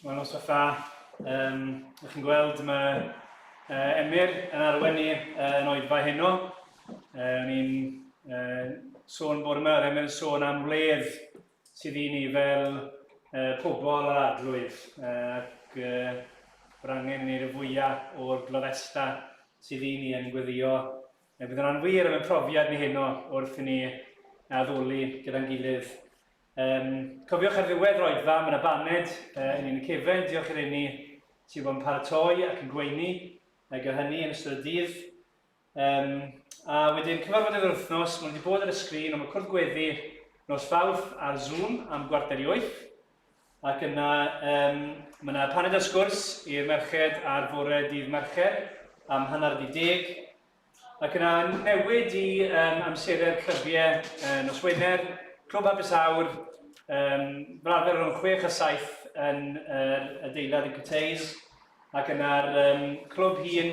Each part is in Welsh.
Wel, noswaith dda. Um, ych chi'n gweld mae uh, Emyr yn arwain ni uh, yn oedfa heno. Uh, ni'n uh, sôn bore yma, Emyr yn sôn am wledd sydd i ni fel uh, pobl yr arglwydd. Uh, ac uh, bod angen i ni'r fwyaf o'r gloddesta sydd i ni yn gweddio. Uh, bydd yn rhan wir am y profiad ni heno wrth i ni addoli gyda'n gilydd. Um, cofiwch ar ddiwedd yr oedfa, mae yna baned uh, yn un y cefen. Diolch i'r rheini sydd wedi bod yn paratoi ac yn gweini uh, gyda hynny yn ystod y dydd. Um, a wedyn cyfarfodydd yr wythnos, maen nhw wedi bod ar y sgrin, ond mae cwrdd gweddi nos Fawrth ar Zoom am 7:45. Ac yna um, mae yna paned a sgwrs i'r merched ar fore dydd Mercher am 10:30. Ac yna newid i um, amserau'r clybiau uh, nos Wener, Clwb Hapus Awr, um, fel arfer rhwng 6 a 7 yn yr adeilad yn Cyteis, ac yna'r um, clwb hun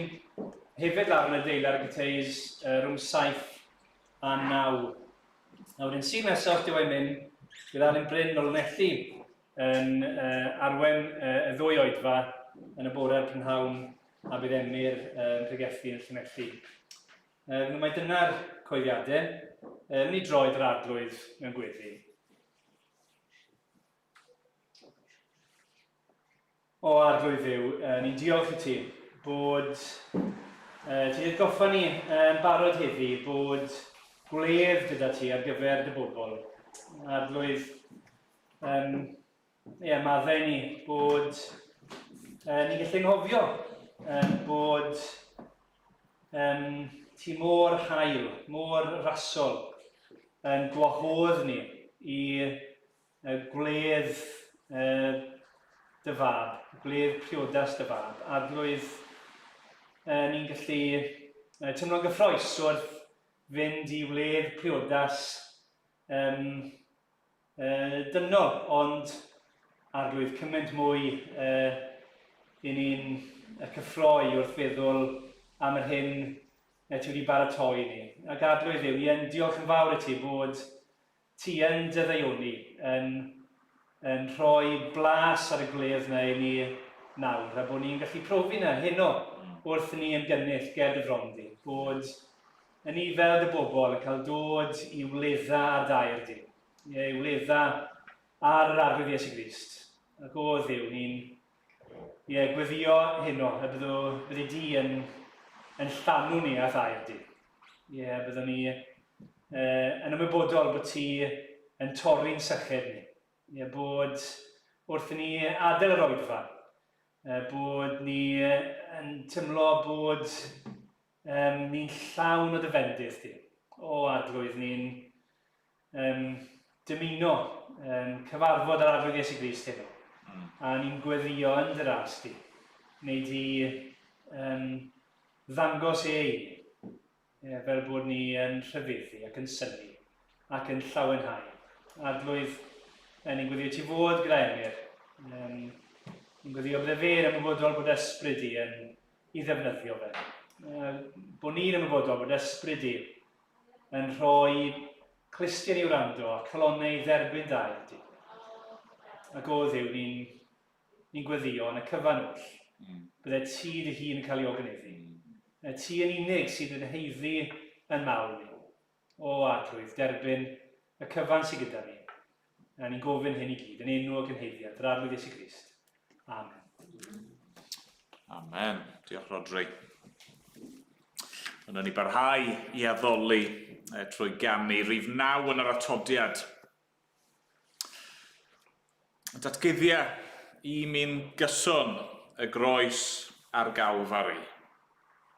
hefyd lawr yn adeilad yn Cyteis uh, rhwng 7 a 9. A wedyn sy'n nesaf, dyw e'n mynd, bydd Alun Bryn o Lanelli yn uh, arwen uh, y ddwy oedfa yn y bore'r prynhawn a bydd Emyr yn pregethu yn Llanelli. Uh, mae dyna'r coeddiadau. Uh, ni droed yr arglwydd mewn gweddi. O arglwydd Dduw, uh, ni'n diolch i ti bod uh, ti wedi goffa ni yn barod heddi bod gwledd gyda ti ar gyfer dy bobl. Arglwydd, um, ie, yeah, maddau ni bod uh, ni'n gallu anghofio um, bod um, ti mor hael, mor rasol yn gwahodd ni i y gwledd uh, dy fab, gwledd priodas dy fab. Arglwydd, uh, ni'n gallu uh, teimlo'n gyffroes wrth fynd i wledd priodas um, uh, dynol, ond arglwydd cymaint mwy uh, i ni'n cyffroi wrth feddwl am yr hyn uh, ti wedi baratoi ni. Ac arglwydd yw, i yn diolch yn fawr i ti bod ti yn dy ddaioni, yn, yn rhoi blas ar y gwledd 'na i ni nawr, a bod ni'n gallu profi 'na heno wrth i ni ymgynnull ger dy fron di, bod yn ni fel dy bobl yn cael dod i wledda ar dair di, i wledda ar yr Arglwydd Iesu Grist. Ac o Dduw, ni'n ie, gweddio heno, y byddw, byddi di yn, yn llanw ni â thair di. Ie, byddwn ni uh, yn ymwybodol bod ti yn torri'n syched ni. Ie, bod wrth i ni adael yr oedfa, uh, bod ni yn tymlo bod um, ni'n llawn o dy fendith di. O, Arglwydd, ni'n um, dymuno um, cyfarfod ar Arglwydd Iesu Grist heno. A ni'n gweddio yn dy ras di. Neu di um, ddangos e i ni, e, fel bod ni yn rhyfeddu ac yn synnu ac yn llawenhau. Arglwydd, e, ni'n gweddio ti fod gyda Emyr. Um, ni'n gweddio bydde fe'n ymwybodol bod ysbryd i yn i ddefnyddio fe. E, bod ni'n ymwybodol bod ysbryd i yn rhoi clustiau i wrando a calonnau i dderbyn da i ti. Ac o Dduw, ni'n ni'n gweddïo yn y cyfan oll. Bydde ti dy hun yn cael ei ogoneddu. Y ti yn unig sydd yn haeddu yn mawl ni. O Arglwydd, derbyn y cyfan sydd gyda ni. A ni'n gofyn hyn i gyd yn enw y cynheiddiad, yr Arglwydd Iesu Grist. Amen. Amen. Diolch, Rodri. Yna ni barhau i addoli trwy ganu rhif 9 yn yr atodiad. Datguddia i mi'n gyson y groes a'r Galfari.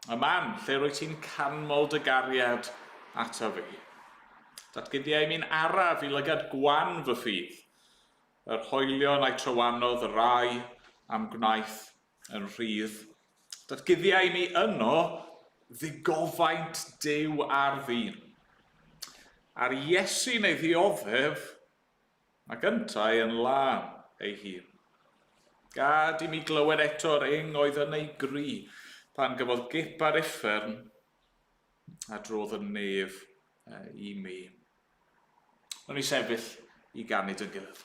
Y man lle rwyt ti'n canmol dy gariad ata fi. Datguddia i mi'n araf i lygad gwan fy ffydd, yr hoelion a'i trywanodd y rai am gwnaeth yn rhydd. Datguddia i mi yno ddigofaint Duw ar ddyn. A'r Iesu'n ei ddioddef, ac yntau yn lân ei hun. Gad i mi glywed eto'r ing oedd yn ei gri pan gafodd gip ar uffern a drodd y nef i mi. O'n i sefyll i ganu dyn gilydd.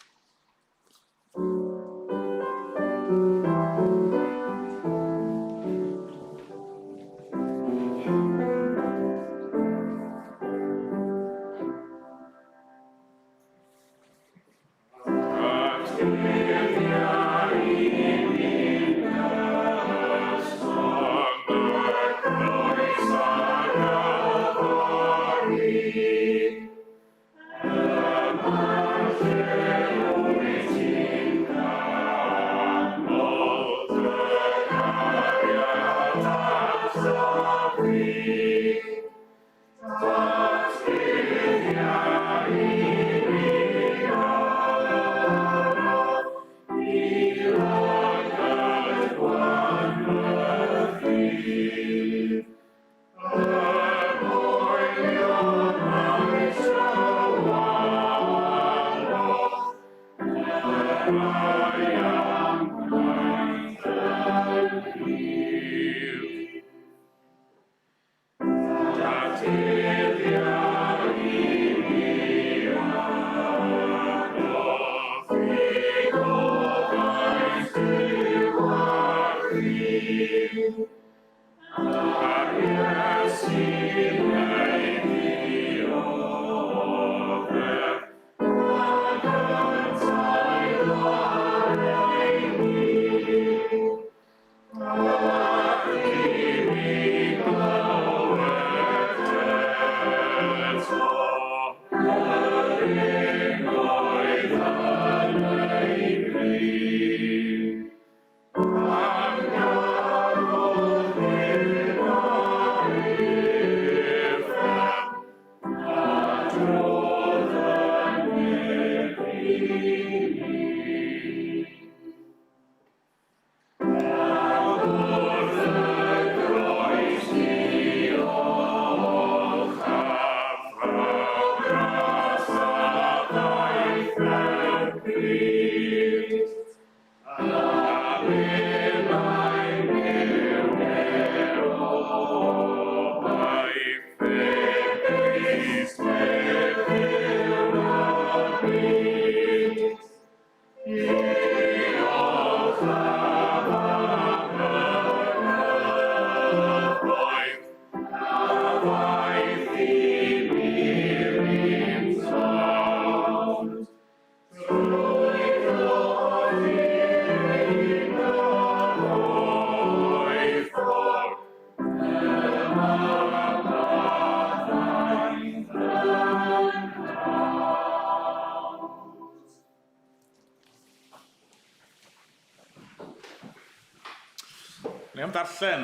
Ni am ddarllen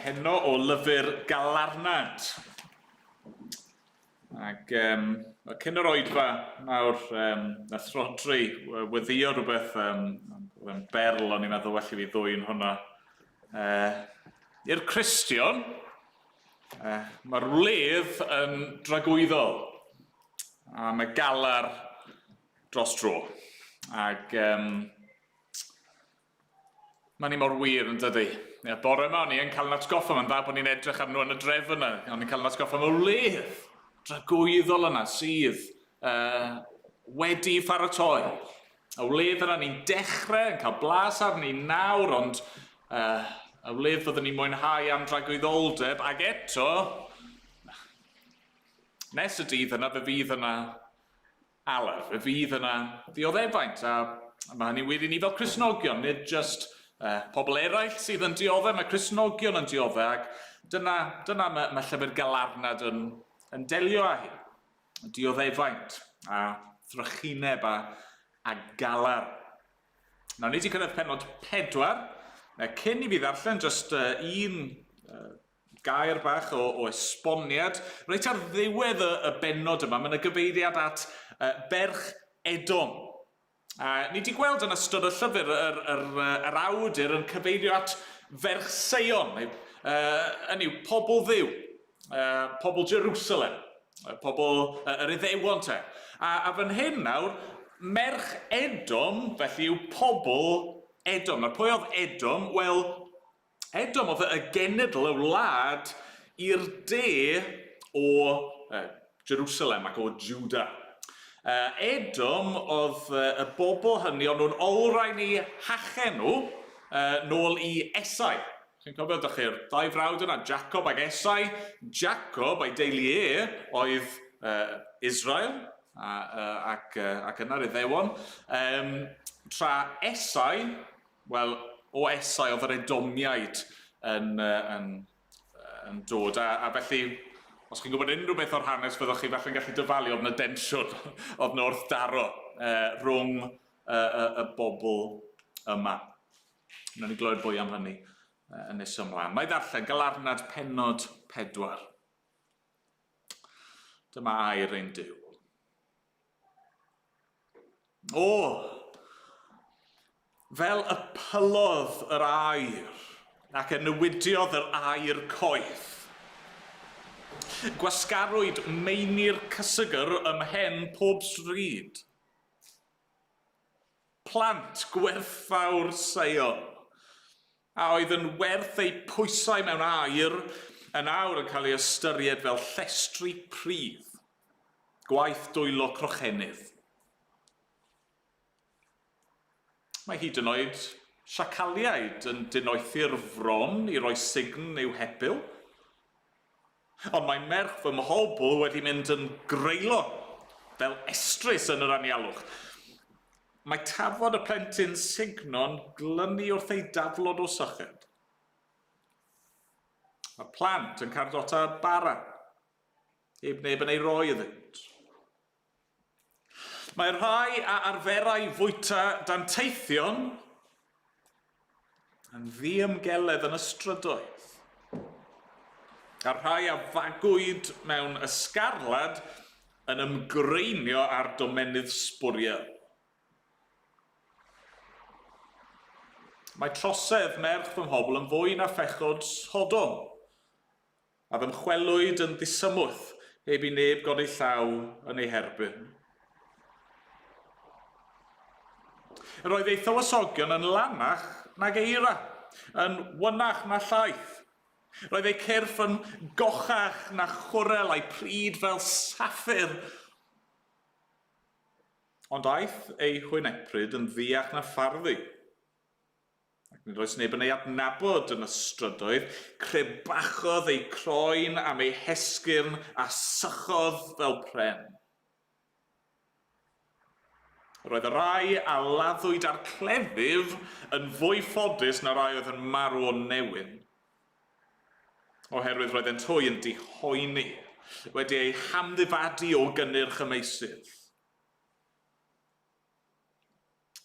heno o lyfr Galarnad. Ac um, cyn yr oedfa nawr, um, nath Rhodri weddio rhywbeth, um, yn berl, o'n i'n meddwl well i fi ddwyn hwnna. I'r Cristion, mae'r wledd yn dragwyddol, a mae galar dros dro. Ac um, Mae ni mor wir yn dydy. Ie, bore yma o'n i yn cael yn atgoffa, mae'n dda bod ni'n edrych arnyn nhw yn y dref yna, o'n i'n cael yn atgoffa am y wledd dragwyddol yna sydd uh, wedi pharatoi. Y wledd yna ni'n dechrau, yn cael blas arni nawr, ond uh, y wledd fyddwn ni'n mwynhau am dragwyddoldeb, ac eto, nes y dydd yna, fe fydd yna Alar, fe fydd yna ddioddefaint, a mae hynny'n wir i ni fel Cristnogion, nid jyst uh, pobl eraill sydd yn dioddef, mae Cristnogion yn dioddef, ac dyna, dyna mae, mae llyfr Galarnad yn, yn delio â hi. Dioddefaint a thrychineb a, a galar. Nawr, ni wedi cyrraedd penod pedwar. Cyn i fi ddarllen jyst un Gair bach o, o esboniad. Reit ar ddiwedd y, y bennod yma, mae yna gyfeiriad at uh, ferch Edom. A ni wedi gweld yn ystod y llyfr yr, yr, yr, yr awdur yn cyfeirio at ferch Seion, neu, uh, hynny yw, pobl ddiw, uh, pobl Jerusalem, pobl uh, yr Iddewon te. A, a fan hyn nawr, merch Edom, felly yw pobl Edom. Nawr, pwy oedd Edom? Wel, Edom oedd y genedl, y wlad, i'r de o Jerusalem ac o Juda. Edom oedd y bobl hynny, ond nhw'n olrhain eu hachen nhw nôl i Esau. Chi'n cofio, dych chi'r ddau frawd yna, Jacob ac Esau. Jacob a'i deulu e oedd Israel ac, ac yna'r Iddewon. Tra Esau Wel, o Esau oedd yr Edomiaid yn, yn, yn dod. A, a felly, os chi'n gwybod unrhyw beth o'r hanes, fyddwch chi falle'n gallu dyfalu oedd yna densiwn, oedd yna wrthdaro eh, rhwng y, y, y bobl yma. Wnawn ni glywed fwy am hynny yn nes ymlaen. Mae ddarllen Galarnad penod pedwar. Dyma air ein Duw. O! Fel y pylodd yr aer, ac y newidiodd yr aer coeth. Gwasgarwyd meini'r cysegr ym mhen pob stryd. Plant gwerthfawr Seion, a oedd yn werth eu pwysau mewn aur, yn awr yn cael ei ystyried fel llestri pridd, gwaith dwylo crochenydd. Mae hyd yn oed siacaliaid yn dinoethi'r fron i roi sugn i'w hepil. Ond mae merch fy mhobl wedi mynd yn greulon, fel estrys yn yr anialwch. Mae tafod y plentyn sugno'n glynu wrth ei daflod o syched. Mae plant yn cardota bara, heb neb yn ei roi iddynt. Mae rhai a arferai fwyta danteithion yn ddiymgeledd yn y strydoedd, a'r rhai a fagwyd mewn ysgarlad yn ymgreinio ar domennydd sbwriel. Mae trosedd merch fy mhobl yn fwy na phechod Sodom. A ddymchwelwyd yn ddisymwth heb i neb godi llaw yn ei herbyn. Yr oedd ei thywysogion yn lanach nag eira, yn wynach na llaeth. Roedd eu cyrff yn gochach na chwrel a'i pryd fel saffir. Ond aeth ei hwynepryd yn ddiach na pharddu. Ac nid oes neb yn ei adnabod yn y strydoedd, crebachodd ei croen am ei hesgyrn a sychodd fel pren. Roedd y rhai a laddwyd â'r cleddyf yn fwy ffodus na rai oedd yn marw o newyn, oherwydd roeddent hwy yn dihoeni, wedi eu hamddifadu o gynnyrch y meysydd.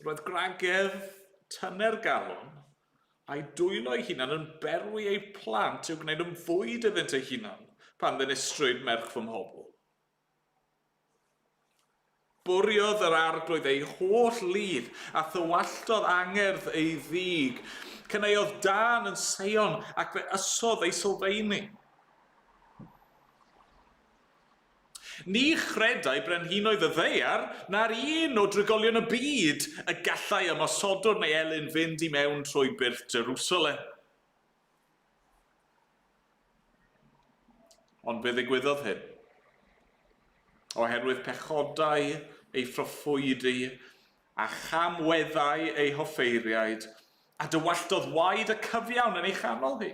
Roedd gwragedd tyner galon a'i dwylo ei hunan yn berwi eu plant i'w gwneud yn fwyd iddynt eu hunan pan ddinistrwyd merch fy mhobl. Bwriodd yr arglwydd ei holl ludd a thywalltodd angerdd ei ddig. Cyneuodd dân yn Seion ac fe ysodd ei sylfeini. Ni chredai brenhinoedd y ddaear na'r un o drigolion y byd y gallai ymosodwr neu elyn fynd i mewn trwy byrth Jerusalem. Ond fe ddigwyddodd hyn. Oherwydd pechodau ei phroffwydi a chamweddau ei hoffeiriaid, a dywalltodd waed y cyfiawn yn ei chanol hi.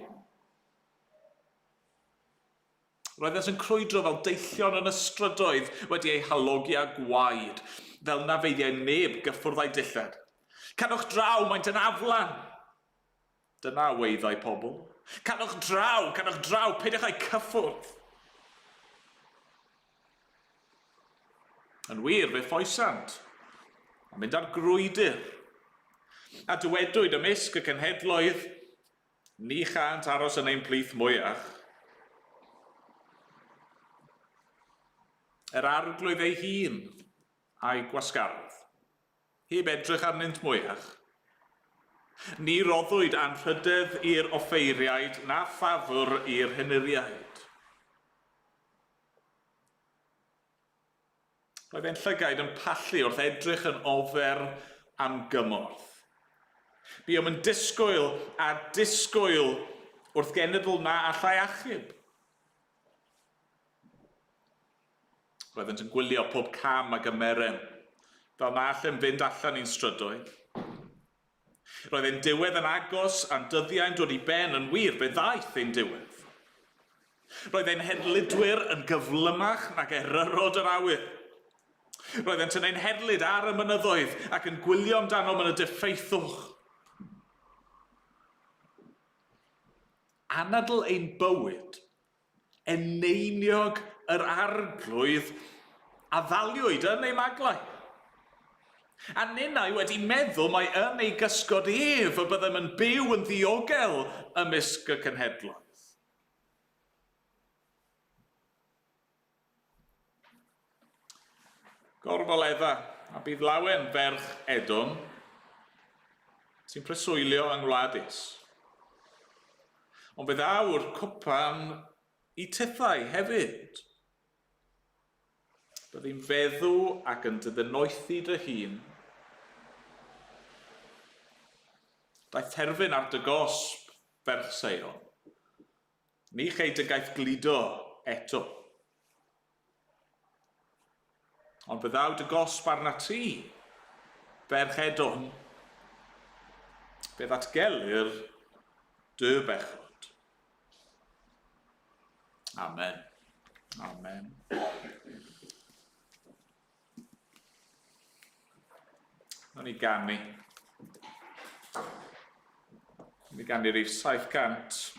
Roeddent yn crwydro fel deillion yn y strydoedd wedi eu halogi â gwaed, fel na feiddiai neb gyffwrdd â'u dillad. Cadwch draw, maent yn aflan! Dyna weithiau pobl. Cadwch draw, cadwch draw, peidiwch â'u cyffwrdd! Yn wir, fe ffoesant, a mynd ar grwydr. A dywedwyd ymysg y cenhedloedd, Ni chânt aros yn ein plith mwyach. Yr Arglwydd ei hun a'i gwasgarodd, heb edrych arnynt mwyach. Ni roddwyd anrhydedd i'r offeiriaid na ffafr i'r henuriaid. Roedd ein llygaid yn pallu wrth edrych yn ofer am gymorth. Buom yn disgwyl a disgwyl wrth genedl na allai achub. Roeddent yn gwylio pob cam a gymerem, fel na allem fynd allan i'n strydoedd. Roedd ein diwedd yn agos a'n dyddiau'n dod i ben, yn wir, fe ddaeth ein diwedd. Roedd ein herlidwyr yn gyflymach nag eryrod yr awyr. Roeddent yn ein herlid ar y mynyddoedd ac yn gwylio amdanom yn y diffeithwch. Anadl ein bywyd Eneiniog yr Arglwydd a ddaliwyd yn ei maglau. A ninnau wedi meddwl mai yn ei gysgod ef y byddem yn byw yn ddiogel ymysg y cenhedloedd. Gorfoledda, a bydd lawen ferch Edom, sy'n preswylio yng ngwlad Is. Ond fe ddaw'r cwpan i tithau hefyd. Byddi'n feddw ac yn dy ddenoethi dy hun. Daeth terfyn ar dy gosb, ferch Seion. Ni chei dy gaeth gludo eto. Ond fe ddaw dy gosb arnat ti, ferch Edom. Fe ddatgelir dy bechod. Amen. Amen. Nawn ni ganu. Ni ganu rhif 714.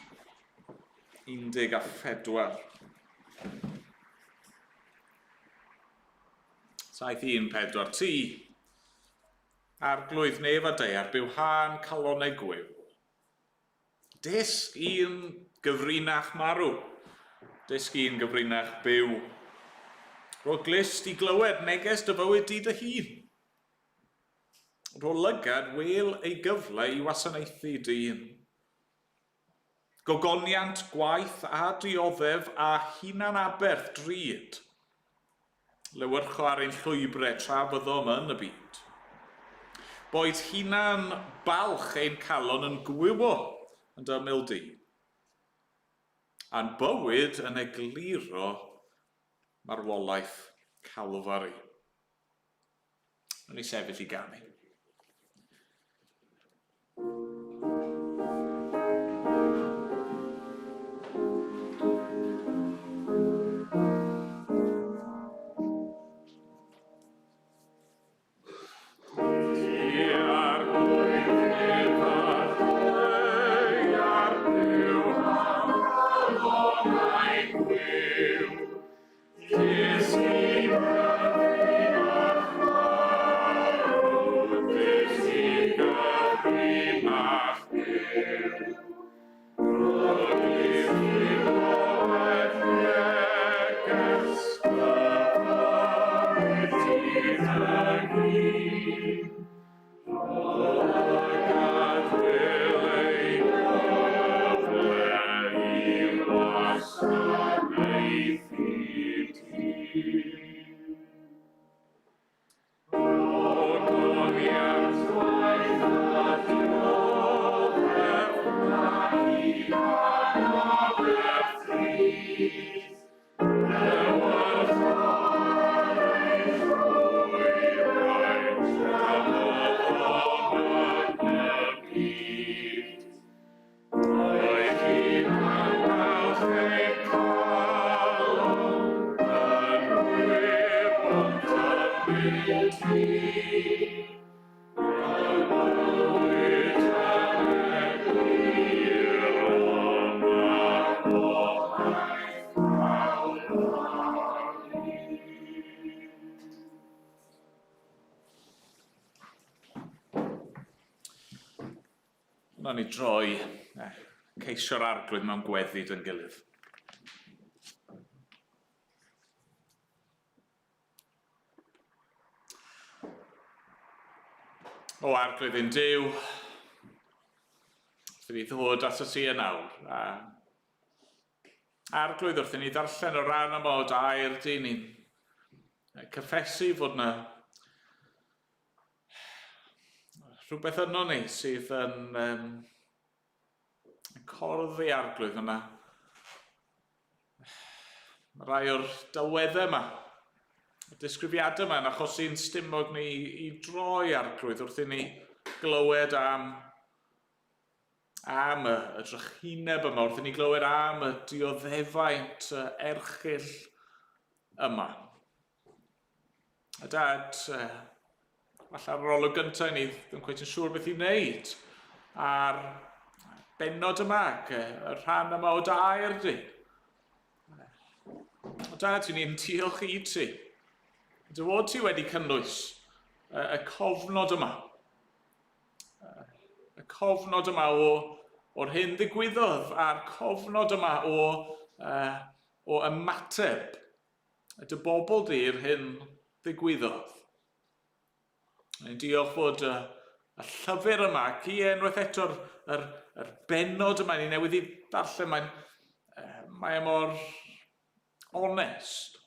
714 ti. Arglwydd nef a daear, byw hân calonau gwyw. Dysg un gyfrinach marw. Dysg un gyfrinach byw. Rho glust i glywed neges dy fywyd di dy hun. Rho lygad wel ei gyfle i wasanaethu dyn. Gogoniant gwaith a dioddef a hunan-aberth drud. Lewyrcho ar ein llwybrau tra fyddom yn y byd. Boed hunan balch ein calon yn gwywo yn dy ymyl di, a'n bywyd yn egluro marwolaeth Calfari. Wnawn ni sefyll i ganu. Wnawn ni droi ceisio'r arglwydd mewn gweddi dy'n gilydd. O arglwydd ein Duw, wrth i ni ddod at y ti yn awr, a arglwydd wrth i ni ddarllen o ran yma o dair di, ni'n cyffesu fod yna rhywbeth yno ni sydd yn, um, yn corddi arglwydd yna. Mae rhai o'r delweddau yma, y disgrifiadau yma yn achosi'n stumog ni i droi arglwydd wrth i ni glywed am, am y, y drychineb yma, wrth i ni glywed am y dioddefaint y erchyll yma. A dad, falle ar yr olwg gyntaf ni ddim cweit yn siŵr beth i wneud a'r bennod yma ac y rhan yma o dair di. O dad, ni'n diolch i ti. Dy fod ti wedi cynnwys y cofnod yma. Y cofnod yma o, o'r hyn ddigwyddodd a'r cofnod yma o, uh, o ymateb y dy bobl di i'r hyn ddigwyddodd. Ni'n diolch fod y, y llyfr yma, ac i unwaith eto'r yr, yr benod yma ni newydd i ddarllen, mae'n mae e mor onest.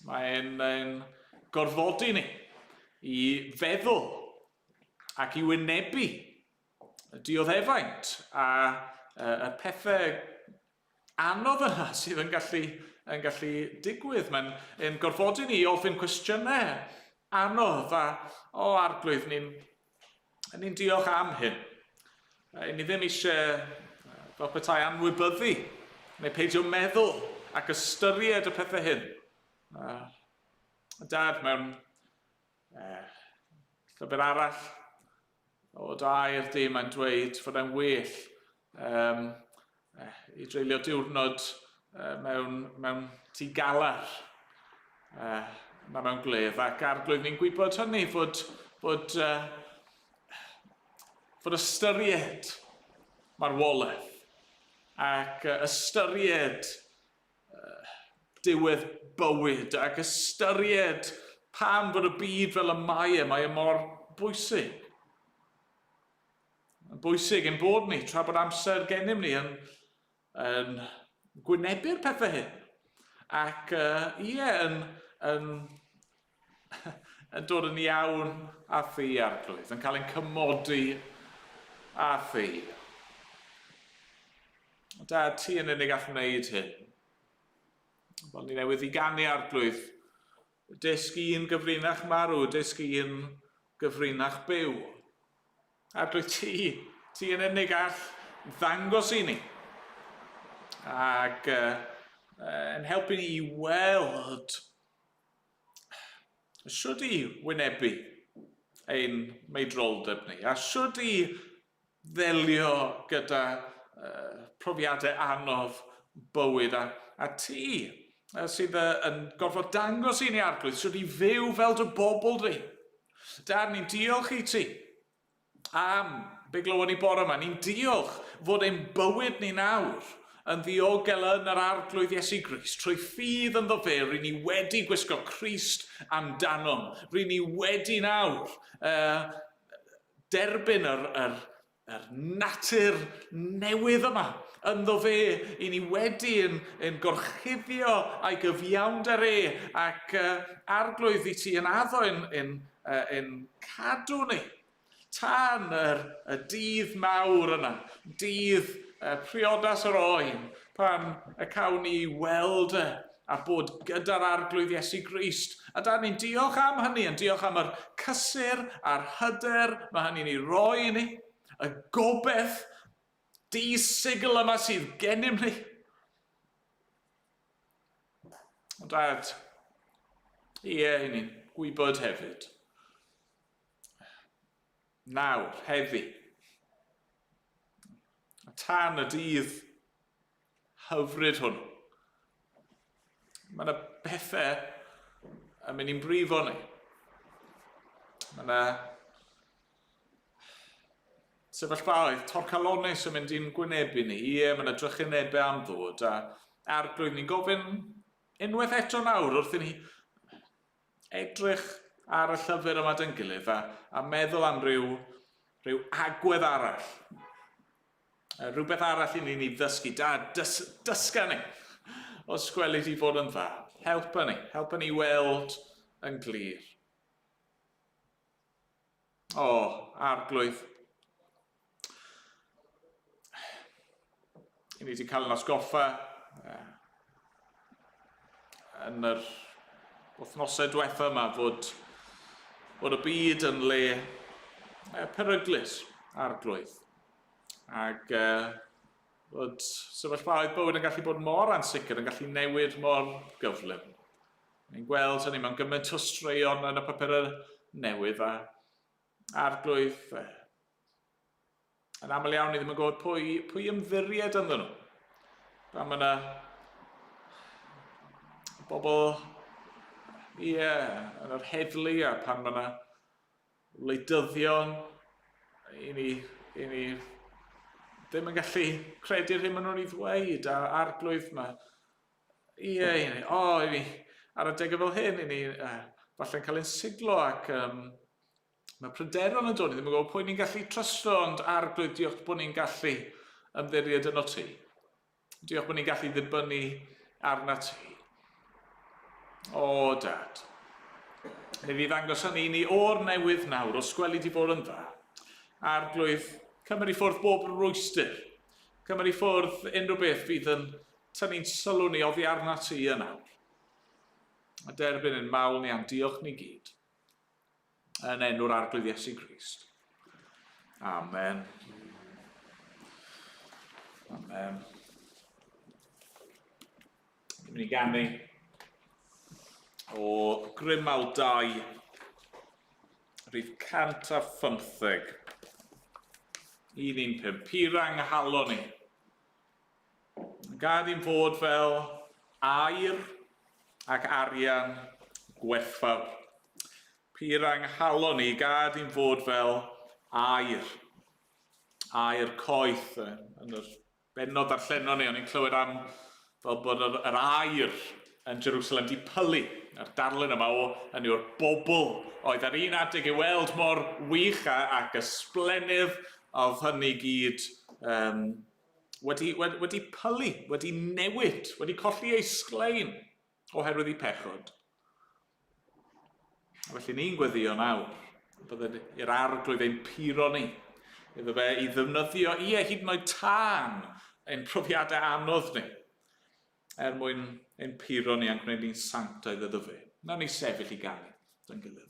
Mae'n ein gorfodi ni i feddwl ac i wynebu y dioddefaint a y pethau anodd yna sydd yn gallu, yn gallu digwydd. Mae'n ein gorfodi ni i ofyn cwestiynau anodd a, o arglwydd, ni'n ni diolch am hyn. Ni ddim eisiau fel petai anwybyddu neu peidio meddwl ac ystyried y pethau hyn. Dad, mewn llyfr arall o dair di, mae'n dweud fod e'n well um, i dreulio diwrnod uh, mewn, mewn tŷ galar uh, na mewn gwledd. Ac arglwydd ni'n gwybod hynny, fod, fod, uh, fod ystyried marwolaeth ac uh, ystyried diwedd bywyd ac ystyried pam fod y byd fel y mae e, mae e mor bwysig. Mae'n bwysig ein bod ni, tra bod amser gennym ni yn, yn gwynebu'r pethau hyn. Ac uh, ie, yn, yn, yn dod yn iawn â thi, Arglwydd, yn cael ein cymodi â thi. Dad, ti yn unig all wneud hyn. Fel ni newydd i ganu, Arglwydd, dysg un gyfrinach marw, dysg un gyfrinach byw. Arglwydd, ti, ti yn unig all ddangos i ni. Ac uh, yn helpu ni i weld Shwd i wynebu ein meidroldeb ni, a shwd i ddelio gyda uh, profiadau anodd bywyd, a, a ti uh, sydd uh, yn gorfod dangos i ni arglwydd, shwd i fyw fel dy bobl di. Dad, ni'n diolch i ti Am be glywon ni bore yma, ni'n diolch fod ein bywyd ni nawr yn ddiogel yn yr Arglwydd Iesu Grist. Trwy ffydd ynddo fe, ry'n ni wedi gwisgo Crist amdanom. Ry'n ni wedi nawr uh, derbyn yr, yr, yr natur newydd yma. Ynddo fe, i ni wedi yn, yn gorchuddio a'i gyfiawnder e, ac uh, Arglwydd i ti yn addo yn, yn, uh, yn cadw ni Tan yr, y dydd mawr yna, dydd uh, priodas yr oen, pan y cawn ni weld e a bod gyda'r Arglwydd Iesu Grist. A da ni'n diolch am hynny, yn diolch am yr cysur a'r hyder mae hynny'n ei roi i ni, y gobeith di-sigl yma sydd gennym ni. Ond dad, ie, i ni'n gwybod hefyd Nawr, heddi. A tan y dydd hyfryd hwn. Mae yna bethau yn mynd i'n brifo ni. Mae yna sefyllfaoedd torcalonnus yn mynd i'n gwynebu ni. Ie, mae yna drychinebau am ddod. A arglwydd, ni'n gofyn unwaith eto nawr wrth i ni edrych ar y llyfr yma dy'n gilydd a, a meddwl am ryw, ryw agwedd arall. Rhywbeth arall i ni'n ei ddysgu. Da, dys, dysga ni. Os gweli di fod yn dda. Helpa ni. Helpa ni weld yn glir. O, arglwydd. I ni wedi cael yn atgoffa yn yr wythnosau diwetha yma fod, fod y byd yn le peryglus, arglwydd. Ac fod sefyllfaoedd bywyd yn gallu bod mor ansicr, yn gallu newid mor gyflym. Ni'n gweld hynny mewn gymaint o straeon yn y papurau newydd a arglwydd yn aml iawn ni ddim yn gwybod pwy, pwy ymddiried ynddyn nhw. Pan mae yna bobl ie, yn yr heddlu a pan mae yna wleidyddion i ni, i ni ddim yn gallu credu'r hyn maen nhw'n ei ddweud a arglwydd mae Ie, i ni, o, i ni, ar adegau fel hyn, i ni uh, falle'n cael ein siglo ac um, mae pryderon yn dod, ni ddim yn gwybod pwy ni'n gallu trysto, ond arglwydd, diolch bod ni'n gallu ymddiried yno ti. Diolch bod ni'n gallu ddibynnu arna ti. O, dad. Neu fi ddangos hynny i ni o'r newydd nawr, os gweli di fod yn dda. Arglwydd, cymryd i ffwrdd bob rwystr. Cymryd i ffwrdd unrhyw beth fydd yn Tynnu'n sylw ni oddi arnat ti yn awr. A derbyn ein mawl ni a'n diolch ni gyd. Yn enw'r Arglwydd Iesu Grist. Amen. Amen. Ni'n mynd i ganu o Grymal 2, rhif 115. 115. Pirang halon ni. Gad i'n fod fel aur ac arian gwerthfawr. Pur anghalon i, gad i'n fod fel aur. Aur coeth yn yr bennod ddarllenon ni, o'n i'n clywed am fel bod yr, yr aur yn Jerusalem di pylu. A'r darlun yma o, hynny o'r bobl oedd ar un adeg i weld mor wych a, ac ysblennydd, oedd hynny gyd um, wedi, wedi, wedi pylu, wedi newid, wedi colli ei sglein oherwydd ei pechod. A felly ni'n gweddio nawr, bydded i'r arglwydd ein puro ni, iddo fe i ddefnyddio, ie, hyd yn oed tân ein profiadau anodd ni, er mwyn ein puro ni a'n gwneud ni'n sanctaidd iddo fe. Nawn ni sefyll i ganu dy'n gilydd.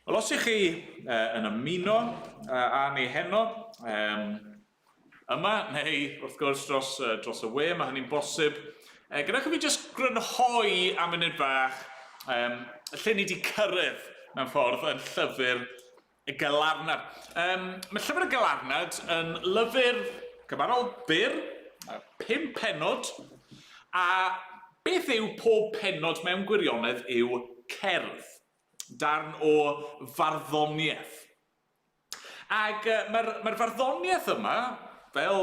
Wel, os ych chi uh, yn ymuno uh, â ni heno, um, yma, neu wrth gwrs dros, uh, dros y we, mae hynny'n bosib. Uh, gyda chi fi jyst grynhoi am munud bach um, lle ni wedi cyrraedd mewn ffordd yn llyfr y Galarnad. Um, mae llyfr y Galarnad yn lyfr cyfarol byr, pum penod, a beth yw pob penod mewn gwirionedd yw cerdd, darn o farddoniaeth. Ac uh, mae'r mae farddoniaeth yma, fel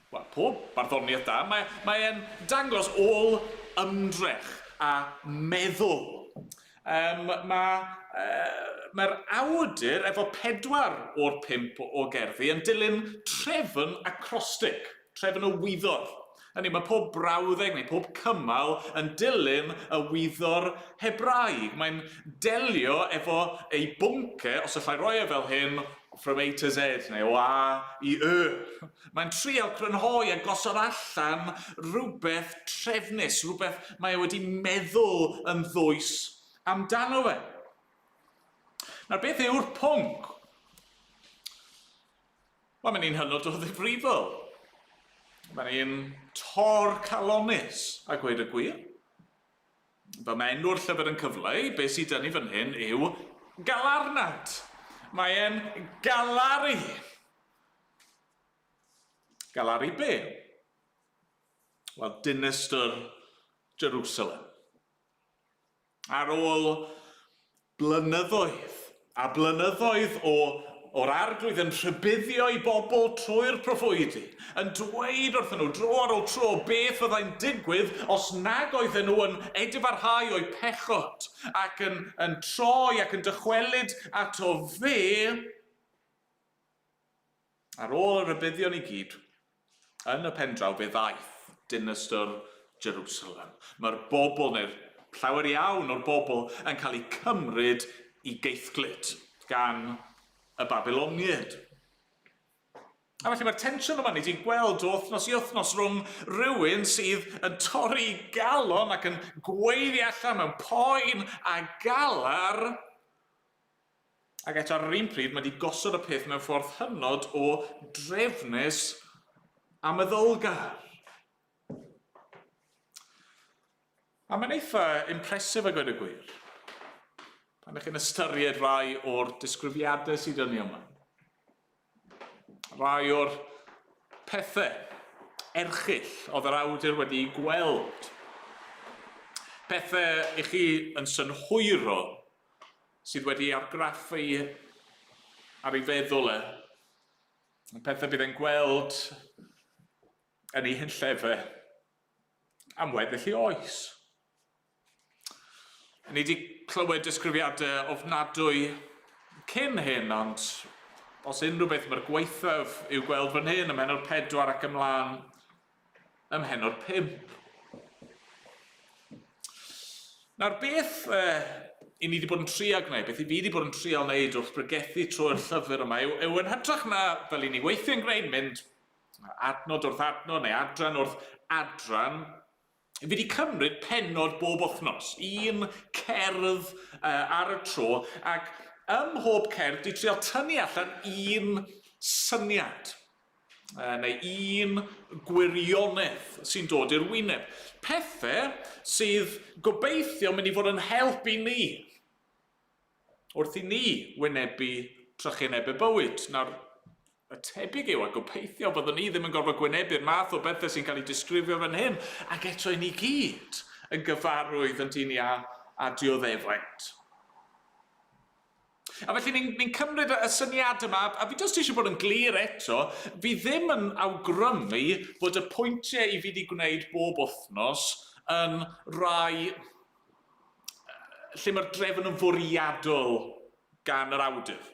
well, pob barddoniaeth da, mae, mae'n dangos ôl ymdrech a meddwl. Um, mae, uh, mae'r awdur efo pedwar o'r pump o gerddi yn dilyn trefn acrostic, trefn o wyddor. Hynny, mae pob brawddeg neu pob cymal yn dilyn y wyddor Hebraeg. Mae'n delio efo ei bwnce, os allai roi e fel hyn, from A to Z, neu o A i Y. Mae'n trial crynhoi a gosod allan rhywbeth trefnus, rhywbeth mae e wedi meddwl yn ddwys amdano fe. Nawr, beth yw'r pwnc? Wel, mae'n un hynod o ddifrifol. Mae'n un tor calonus, a gweud y gwir. Fel mae enw'r llyfr yn cyfleu, beth sydd 'da ni fan hyn yw galarnad. Mae e'n galaru. Galaru be? Wel, dinistr Jerusalem. Ar ôl blynyddoedd a blynyddoedd o o'r Arglwydd yn rhybuddio ei bobl trwy'r proffwydi, yn dweud wrthyn nhw dro ar ôl tro beth fyddai'n digwydd os nag oedden nhw yn edifarhau o'u pechod ac yn, yn troi ac yn dychwelyd ato fe, ar ôl y rhybuddion i gyd, yn y pendraw fe ddaeth dinistr Jerusalem. Mae'r bobl, neu'r llawer iawn o'r bobl, yn cael eu cymryd i geithglyd gan y Babiloniaid. A felly mae'r tensiwn yma ni wedi gweld o wythnos i wythnos rhwng rhywun sydd yn torri galon ac yn gweiddi allan mewn poen a galar, ac eto ar yr un pryd mae wedi gosod y peth mewn ffordd hynod o drefnus a meddylgar. A mae'n eitha impressive a gweud y gwir. Pan ydych chi'n ystyried rai o'r disgrifiadau sydd yn ni yma. Rai o'r pethau erchyll oedd yr awdur wedi'u gweld. Pethau i chi yn synhwyro sydd wedi argraffu ar ei feddwl e. Pethau bydd e'n gweld yn ei hunllefau am weddill ei oes. Ni wedi clywed disgrifiadau ofnadwy cyn hyn, ond os unrhyw beth mae'r gwaethaf i'w gweld fan hyn ym mhennod 4 ac ymlaen ym mhennod 5. Nawr beth eh, i ni wedi bod yn trio gwneud, beth i fi wedi bod yn trio wneud wrth bregethu trwy'r llyfr yma, yw, yw yn hytrach na fel i ni weithio'n gwneud, mynd adnod wrth adnod neu adran wrth adran, Fi wedi cymryd pennod bob wythnos, un cerdd uh, ar y tro, ac ym mhob cerdd di trial tynnu allan un syniad, uh, neu un gwirionedd sy'n dod i'r wyneb. Pethau sydd gobeithio mynd i fod yn help i ni wrth i ni wynebu trychineb y bywyd. Nawr, y tebyg yw, a gobeithio byddwn ni ddim yn gorfod gwynebu'r math o bethau sy'n cael eu disgrifio fan hyn, ac eto i ni gyd yn gyfarwydd yn dyn ni â, â dioddefaint. A felly ni'n ni cymryd y syniad yma, a fi jyst eisiau bod yn glir eto, fi ddim yn awgrymu bod y pwyntiau i fi wedi gwneud bob wythnos yn rai lle mae'r drefn yn fwriadol gan yr awdur.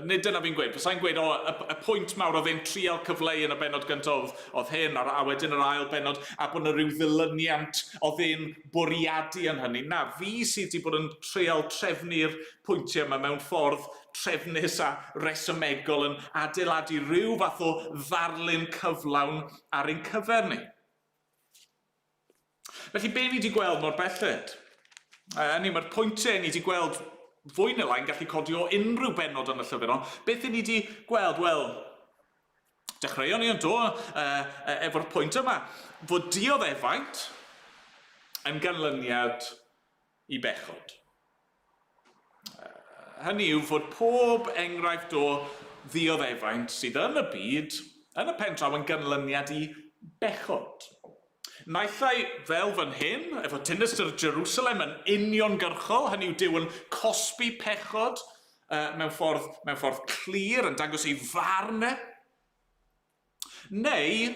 Nid dyna fi'n gweud. Fasai'n gweud, o, y, y pwynt mawr oedd e'n trial cyfleu yn y bennod gyntaf oedd, oedd hyn, a, a wedyn yr ail bennod, a bod yna rhyw ddilyniant oedd e'n bwriadu yn hynny. Na, fi sydd wedi bod yn trial trefnu'r pwyntiau yma mewn ffordd trefnus a resymegol yn adeiladu rhyw fath o ddarlun cyflawn ar ein cyfer ni. Felly, be ni wedi gweld mor belled? Hynny, mae'r pwyntiau ni wedi gweld fwy neu lai'n gallu codi o unrhyw bennod yn y llyfr, ond beth ni wedi gweld? Wel, dechreuon ni yn do efo'r pwynt yma, fod dioddefaint yn ganlyniad i bechod. Hynny yw fod pob enghraifft o ddioddefaint sydd yn y byd, yn y pen draw yn ganlyniad i bechod. Naill ai fel fan hyn, efo dinistr Jerusalem yn uniongyrchol, hynny yw Duw yn cosbi pechod uh, mewn, ffordd, mewn ffordd clir, yn dangos ei farn e, neu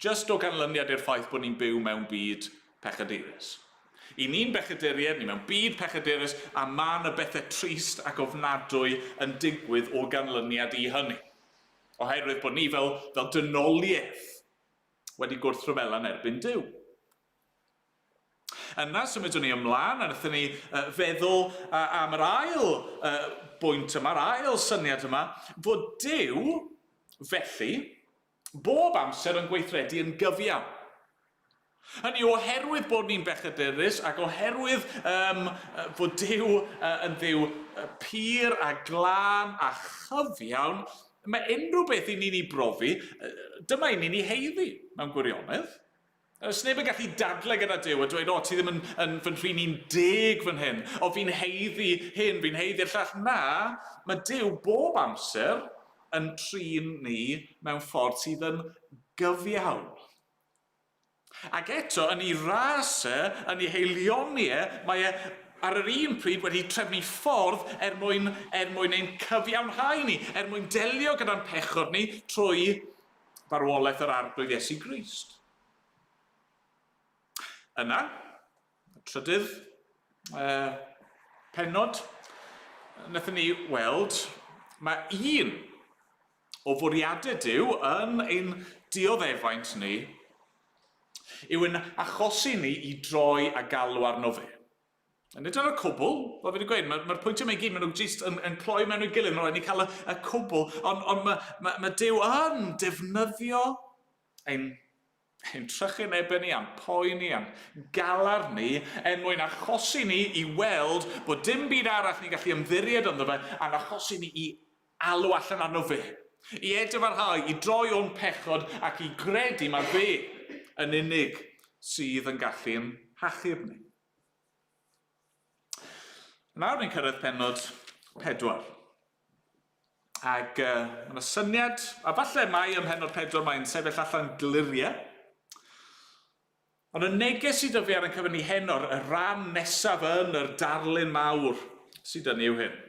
Jyst o ganlyniad i'r ffaith bod ni'n byw mewn byd pechadurus. I ni'n bechaduriaid, ni mewn byd pechadurus, a ma' 'na bethe trist ac ofnadwy yn digwydd o ganlyniad i hynny. Oherwydd bod ni fel, fel dynoliaeth wedi gwrthryfela yn erbyn Duw. Yna symudwn ni ymlaen a wnaethon ni feddwl am yr ail bwynt yma, yr ail syniad yma, fod Duw felly bob amser yn gweithredu yn gyfiawn. Hynny yw, oherwydd bod ni'n bechadurus ac oherwydd um, fod Duw uh, yn Dduw pur a glân a chyfiawn, mae unrhyw beth i ni'n ei brofi, dyma i ni'n ei heiddi mewn gwirionedd. Os neb yn gallu dadle gyda Duw a dweud, o, ti ddim yn, yn fy nhrin i'n deg fan hyn, o, fi'n heiddi hyn, fi'n heiddi'r llall. Na, mae Duw bob amser yn trin ni mewn ffordd sydd yn gyfiawn. Ac eto, yn ei ras e, yn ei haelioni e, mae e ar yr un pryd wedi trefnu ffordd er mwyn, er mwyn ein cyfiawnhau ni, er mwyn delio gyda'n pechod ni trwy farwolaeth yr Arglwydd Iesu Grist. Yna, y trydydd uh, pennod, wnaethon ni weld mae un o fwriadau Duw yn ein dioddefaint ni Yw yn achosi ni i droi a galw arno fe. A nid ar y cwbl, fel fi wedi gweud, mae'r mae pwyntiau yma i gyd, maen nhw jyst yn, yn cloi mewn i'w gilydd, mae'n rhaid ni cael y, y cwbl, ond on mae, mae, mae Duw yn defnyddio ein, ein trychinebau ni, a'n poen ni, a'n galar ni, er mwyn achosi ni i weld bod dim byd arall ni'n gallu ymddiried ynddo fe, a'n achosi ni i alw allan arno fe, i edifarhau, i droi o'n pechod ac i gredu mai fe yn unig sydd yn gallu'n hachub ni. Nawr ni'n cyrraedd penod pedwar. Ac uh, mae yna syniad, a falle mai ym mhenod pedwar mae'n sefyll allan gliriau. Ond y neges sydd 'da fi ar ein cyfer ni heno, y rhan nesaf yn yr darlun mawr sydd 'da ni yw hyn.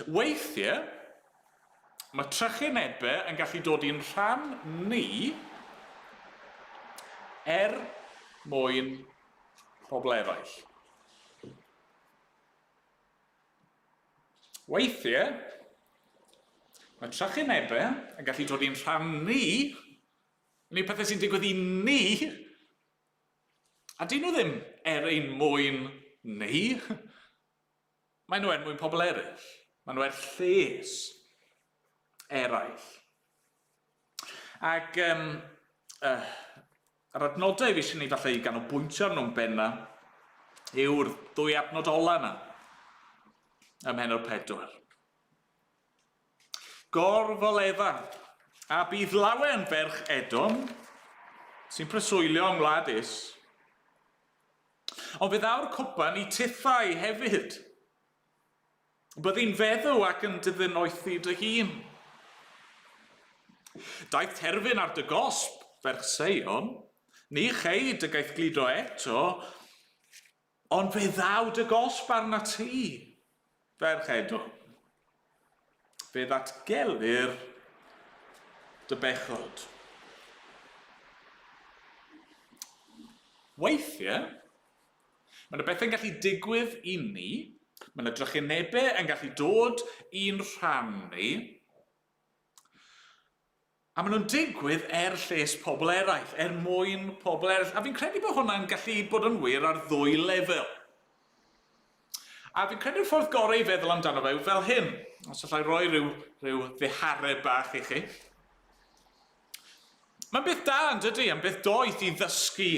Weithiau, mae trychinebau yn gallu dod i'n rhan ni er mwyn pobl eraill. Weithiau, mae trychinebau yn gallu dod i'n rhan ni, neu pethau sy'n digwydd i ni, a dyn nhw ddim er ein mwyn ni. Maen nhw er mwyn pobl eraill. Maen nhw er lles eraill. Ac um, uh, yr adnodau fi eisiau ni falle i ganolbwyntio arnyn nhw'n benna yw'r ddwy adnod ola yna ym mhenod pedwar. Gorfoledda, a bydd lawen ferch Edom, sy'n preswylio yng ngwlad Is, Ond fe ddaw'r cwpan i tithau hefyd. Byddi'n feddw ac yn diddinoethi dy hun. Daeth terfyn ar dy gosb, ferch Seion, ni chei dy gaethgludo eto, ond fe ddaw dy gosb arnat ti, ferch Edom. Fe ddatgelir dy bechod. Weithiau, mae yna bethau'n gallu digwydd i ni, mae yna drychinebau yn gallu dod i'n rhan ni, a maen nhw'n digwydd er lles pobl eraill, er mwyn pobl eraill. A fi'n credu bod hwnna'n gallu bod yn wir ar ddwy lefel. A fi'n credu'r ffordd gorau i feddwl amdano fe yw fel hyn. Os allai roi rhyw, rhyw ddihareb bach i chi. Mae'n beth da, yn dydy, yn beth doeth i ddysgu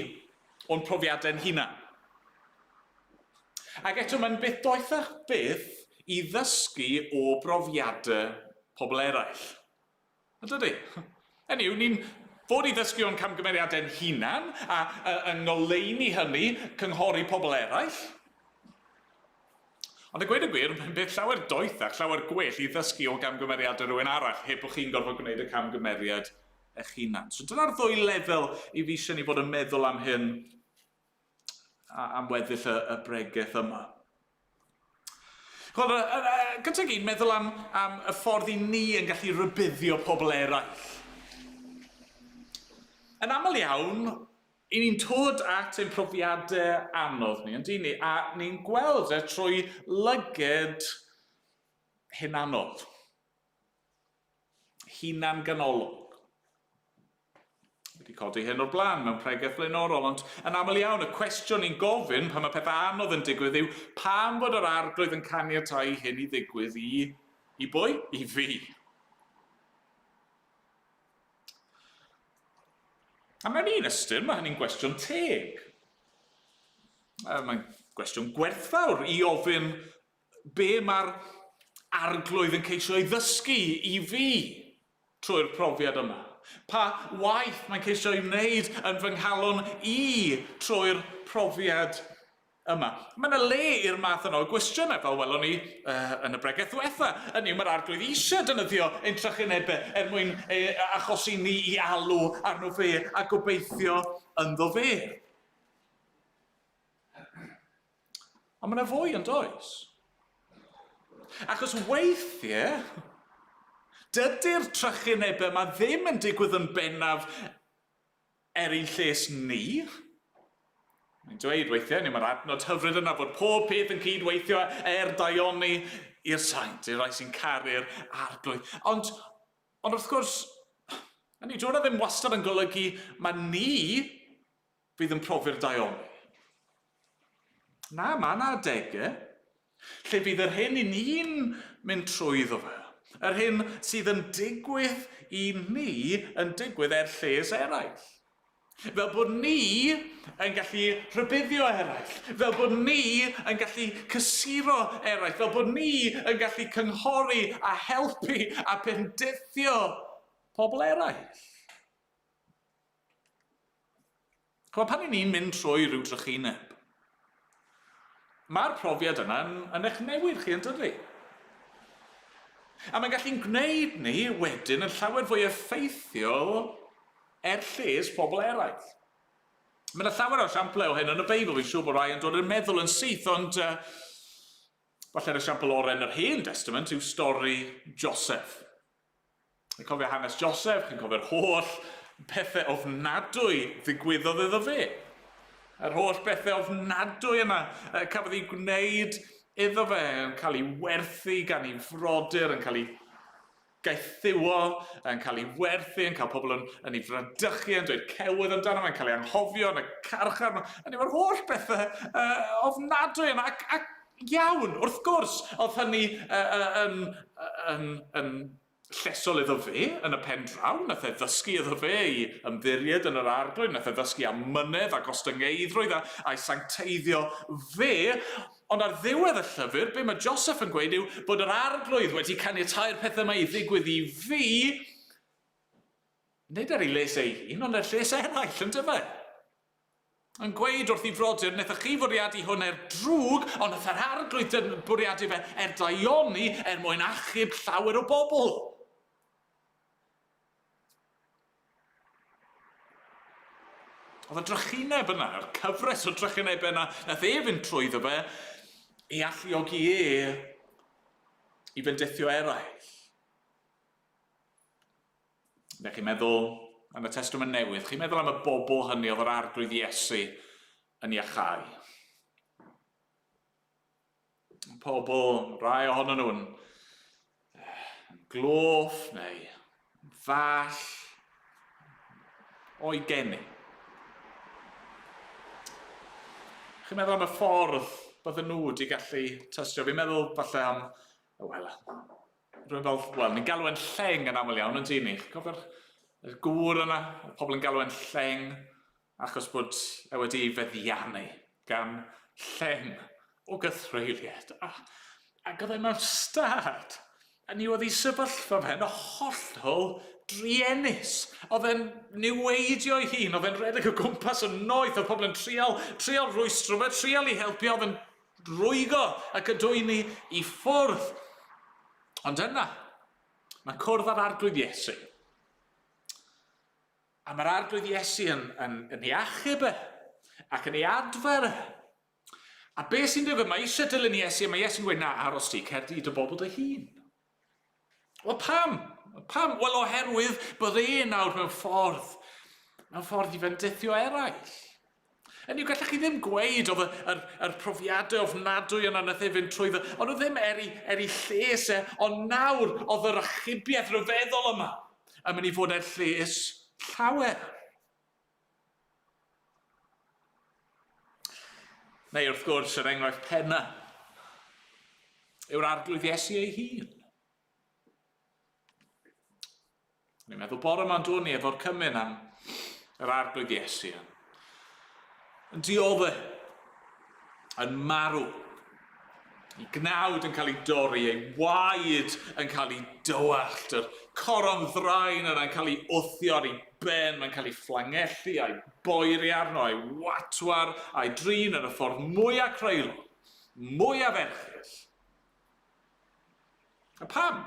o'n profiadau'n hunan. Ac eto, mae'n beth doethach byth i ddysgu o brofiadau pobl eraill. Yn dydy? Hynny yw, ni'n fod i ddysgu o'n camgymeriadau'n hunan, a, a yng ngoleuni hynny, cynghori pobl eraill. Ond a gweud y gwir, mae'n beth llawer doethach, llawer gwell i ddysgu o gamgymeriadau rhywun arall, heb bod chi'n gorfod gwneud y camgymeriad eich hunan. So dyna'r ddwy lefel i fi eisiau ni fod yn meddwl am hyn am weddill y, y bregeth yma. Chwel, gyntaf gyd, meddwl am, am y ffordd i ni yn gallu rybuddio pobl eraill. Yn aml iawn, i ni'n dod at ein profiadau anodd ni, yndyn ni, a ni'n gweld e trwy lyged hunanol. Hunan-ganolog. Wedi codi hyn o'r blaen mewn pregeth flaenorol, ond yn aml iawn y cwestiwn ni'n gofyn pan mae pethau anodd yn digwydd yw pam fod yr arglwydd yn caniatáu hyn i ddigwydd i, i bwy? I fi. A mewn un ystyr, mae hynny'n gwestiwn teg. Mae'n gwestiwn gwerthfawr i ofyn be mae'r arglwydd yn ceisio ei ddysgu i fi trwy'r profiad yma? Pa waith mae'n ceisio ei wneud yn fy nghalon i trwy'r profiad yma? Mae yna le i'r math yna o gwestiynau, fel welon ni uh, yn y bregeth ddiwetha. Hynny yw, mae'r arglwydd eisiau defnyddio ein trychinebau er mwyn e, achosi ni i alw arno fe a gobeithio ynddo fe. Ond mae yna fwy yn does? Achos weithiau, dydy'r trychinebau yma ddim yn digwydd yn bennaf er ein lles ni. Mae'n dweud weithiau, neu mae'r adnod hyfryd yna bod pob peth yn cyd-weithio er daioni i'r saint, i'r rhai sy'n caru'r arglwydd. Ond, ond wrth gwrs, A ni, hwnna ddim wastad yn golygu mae ni fydd yn profi'r daioni. Na, mae yna adegau lle fydd yr hyn i ni'n mynd trwyddo fe, yr hyn sydd yn digwydd i ni yn digwydd er lles eraill. Fel bod ni yn gallu rhybuddio eraill, fel bod ni yn gallu cysuro eraill, fel bod ni yn gallu cynghori a helpu a bendithio pobl eraill. Chymod, pan 'y ni'n mynd trwy rhyw drychineb, mae'r profiad yna yn, yn eich newid chi, yn dydy? A mae'n gallu'n gwneud ni wedyn yn llawer fwy effeithiol er lles pobl eraill. Mae yna llawer o esiamplau o hyn yn y Beibl, fi'n siŵr bod rhai yn dod i'r meddwl yn syth, ond uh, falle'r esiampl orau yn yr Hen Testament yw stori Joseph. Chi'n cofio hanes Joseph, chi'n cofio'r holl pethau ofnadwy ddigwyddodd iddo fe. Yr holl bethau ofnadwy yna cafodd ei gwneud iddo fe, yn cael ei werthu gan ei frodyr, yn cael ei gaethiwo, yn cael ei werthu, yn cael pobl yn, yn ei fradychu, yn dweud celwydd amdano fe, yn cael ei anghofio yn y carchar. Yn efo'r holl bethau uh, ofnadwy yna, ac, ac Iawn, wrth gwrs, oedd hynny yn, yn, yn llesol iddo fe yn y pen draw. Nath e ddysgu iddo fe i ymddiried yn yr arglwydd, nath e ddysgu am mynedd a gostyngeidrwydd a, a'i sancteiddio fe. Ond ar ddiwedd y llyfr, be mae Joseph yn gweud yw bod yr arglwydd wedi caniatáu'r pethau yma i ddigwydd i fi, nid er ei les ei hun, ond er lles eraill, yn dyfe? Yn gweud wrth ei frodyr, Wnaethoch chi fwriadu hwn er drwg, ond wnaeth yr Arglwydd bwriadu fe er daioni, er mwyn achub llawer o bobl. Oedd y drychineb yna, yr cyfres o drychinebau yna, nath e fynd trwyddo fe i alluogi e i fendithio eraill. Neu chi'n meddwl am y Testament Newydd, chi'n meddwl am y bobl hynny oedd yr Arglwydd Iesu yn iachau. Pobl, rai ohonyn nhw'n gloff neu ddall o'i geni. Chi'n meddwl am y ffordd bydden nhw wedi gallu tystio. Fi'n meddwl falle am, wel, Rwy'n fel, wel, ni'n galw e'n lleng yn aml iawn, yn dyn ni? Chi'n cofio'r y gŵr yna? Oedd pobl yn galw e'n lleng achos bod e wedi ei feddiannu gan lleng o gythreuliad. A, ac oedd e mewn stad. A ni oedd ei sefyllfa fe'n hollol druenus. Oedd e'n niweidio ei hun, oedd e'n rhedeg o gwmpas yn noeth, oedd pobl yn trial, trial rwystro fe, trial i helpu, oedd e'n rwygo ac y dwyni i ffwrdd. Ond yna, mae'n cwrdd â'r Arglwydd Iesu. A mae'r Arglwydd Iesu yn, yn, yn ei achub e, ac yn ei adfer e. A beth sy'n digwydd? Mae eisiau dilyn Iesu, a mae Iesu'n gweud, na, aros ti, cer di i dy bobl dy hun. Wel, pam? Pam? Wel, oherwydd bod e nawr mewn ffordd, mewn ffordd i fendithio eraill. Hynny yw, gallech chi ddim gweud oedd y, yr, yr profiadau ofnadwy yna nath e fynd trwyddo, ond nhw ddim er ei, er ei lles e, ond nawr oedd yr achubiaeth ryfeddol yma yn mynd i fod er lles llawer. Neu wrth gwrs, yr enghraifft penna yw'r arglwydd Iesu ei hun. Ni'n meddwl bore yma'n dod ni efo'r cymun am yr arglwydd Iesu. Yn diodde, yn marw, ei gnawd yn cael ei dorri, ei waed yn cael ei dywallt, yr coron ddraen yna'n cael ei wthio ar ei ben, mae'n cael ei fflangellu a'i boeri arno, a'i watwar, a'i drin yn y ffordd mwyaf creulon, mwyaf erchyll. A pam?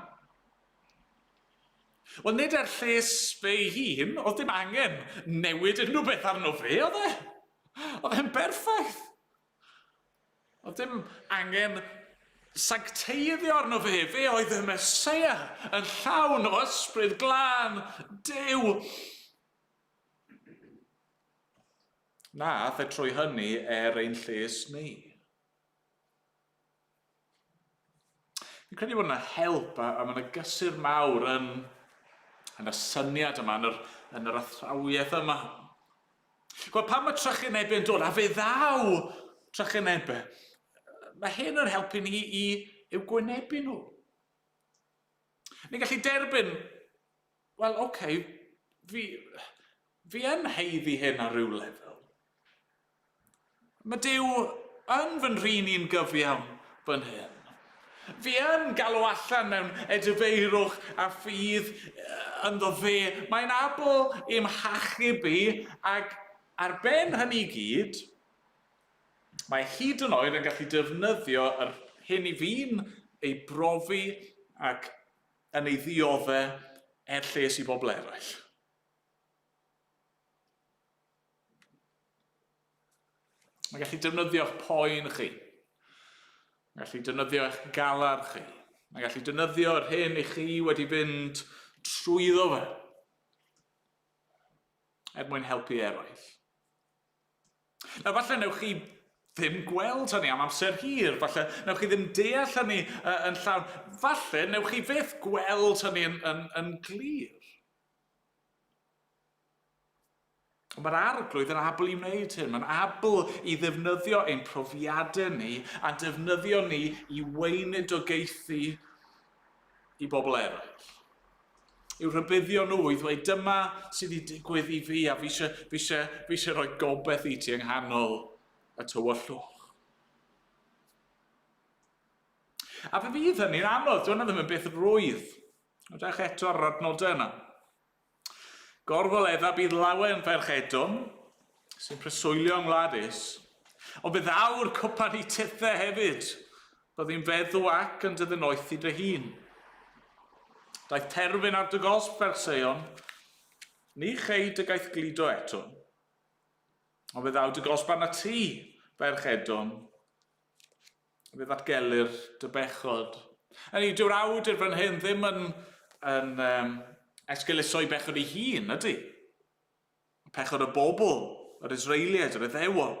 Wel, nid er lles fe ei hun, oedd dim angen newid unrhyw beth arno fe, oedd e? Oedd e'n berffaith. Oedd dim angen sancteiddio arno fe, fe oedd y Meseia yn llawn o ysbryd glân Duw. Na, ath e trwy hynny er ein lles ni. Fi'n credu bod yna help a, a mae yna gysur mawr yn, Yn y syniad yma, yn yr, yn yr athrawiaeth yma. Gweld, pan mae trychinebau'n dod, a fe ddaw trychinebau, mae hyn yn helpu ni i i'w gwynebu nhw. Ni'n gallu derbyn, wel, oce, okay, fi, fi yn heiddi hyn ar ryw lefel. Mae Duw yn fy nhrin i'n gyfiawn fan hyn. Fi yn galw allan mewn edifeirwch a ffydd ynddo fe. Mae'n abl i'm hachub i, ac ar ben hynny i gyd, mae hyd yn oed yn gallu defnyddio yr hyn i fi'n ei brofi ac yn ei ddiodde er lles i bobl eraill. Mae'n gallu defnyddio'ch poen chi. Mae'n gallu defnyddio eich galar chi. Mae'n gallu defnyddio'r hyn i chi wedi fynd trwyddo fe. Er mwyn helpu eraill. Na, falle newch chi ddim gweld hynny am amser hir, falle newch chi ddim deall hynny yn llawn, falle newch chi fyth gweld hynny yn, yn, yn glir. Ond mae'r Arglwydd yn abl i wneud hyn. Mae'n abl i ddefnyddio ein profiadau ni a defnyddio ni i weinidogaethu i bobl eraill. I'w rhybuddio nhw, i ddweud dyma sydd wedi digwydd i fi a fi eisiau, fi eisiau, fi eisiau rhoi gobeith i ti yng nghanol y tywyllwch. A fe fydd hynny'n anodd, dyw hynna ddim yn beth rwydd. Edrych eto ar yr adnodau yna. Gorfoledda bydd lawen ferch Edom, sy'n preswylio yng ngwlad Is. Ond bydd awr cwpan i tithe hefyd. Byddi'n feddw ac yn dy ddinoethi dy hun. Daeth terfyn ar dy gosb, ferch Seion. Ni chei dy gaeth gludo eto. Ond fe ddaw dy gosb arnat ti, ferch Edom. Fe ddatgelir dy bechod. Hynny, dyw'r awdur fan hyn ddim yn, yn um, esgeuluso'i bechod ei hun, ydy? Pechod y bobl, yr Israeliaid, yr Iddewon.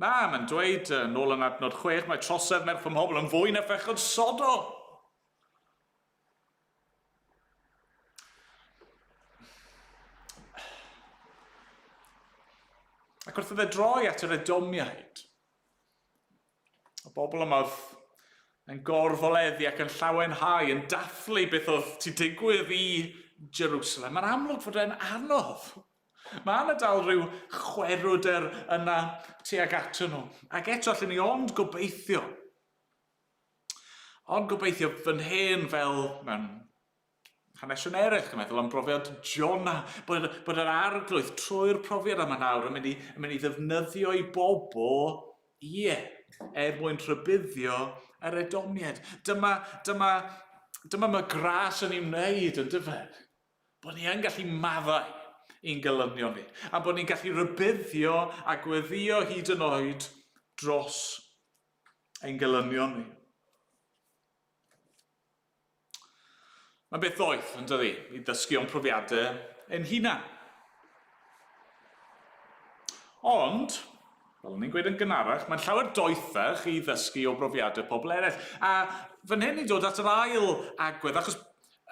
Na, mae'n dweud, nôl yn adnod 6, mae trosedd merch fy mhobl yn fwy na phechod Sodom. Ac wrth iddo droi at yr Edomiaid, Y bobl yma oedd yn gorfoleddu ac yn llawenhau, yn dathlu beth oedd ti digwydd i Jerusalem. Mae'n amlwg fod e'n anodd. Mae yna dal rhyw chwerwder yna tuag atyn nhw. Ac eto allan ni ond gobeithio. Ond gobeithio fy hen fel mewn hanesion eraill, yn meddwl am brofiad Jonah, bod, bod yr arglwydd trwy'r profiad yma nawr yn mynd i, yn mynd i ddefnyddio i bobl, ie, er mwyn rhybuddio yr Edomiaid. Dyma, dyma, dyma mae gras yn ei wneud, yn dyfe? Bod ni yn gallu maddau i'n gelynion ni, a bod ni'n gallu rhybuddio a gweddio hyd yn oed dros ein gelynion ni. Mae'n beth ddoeth, yn dydi, i ddysgu o'n profiadau ein hunain. Ond, fel o'n i'n gweud yn gynharach, mae'n llawer doethach i ddysgu o brofiadau pobl eraill. A fan hyn ni'n dod at yr ail agwedd, achos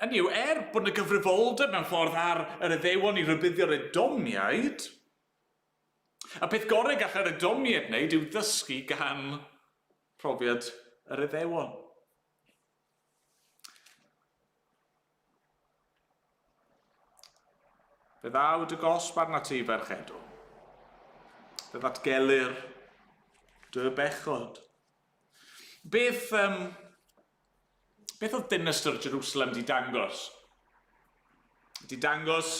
hynny yw, er bod yna gyfrifoldeb mewn ffordd ar yr Iddewon i rybuddio'r Edomiaid, y peth gorau gallai'r Edomiaid wneud yw ddysgu gan profiad yr Iddewon. Fe ddaw dy gosb arnat ti, ferch Edom. Fe ddatgelir dy bechod. Beth, um, beth oedd dinistr Jerusalem di dangos? Di dangos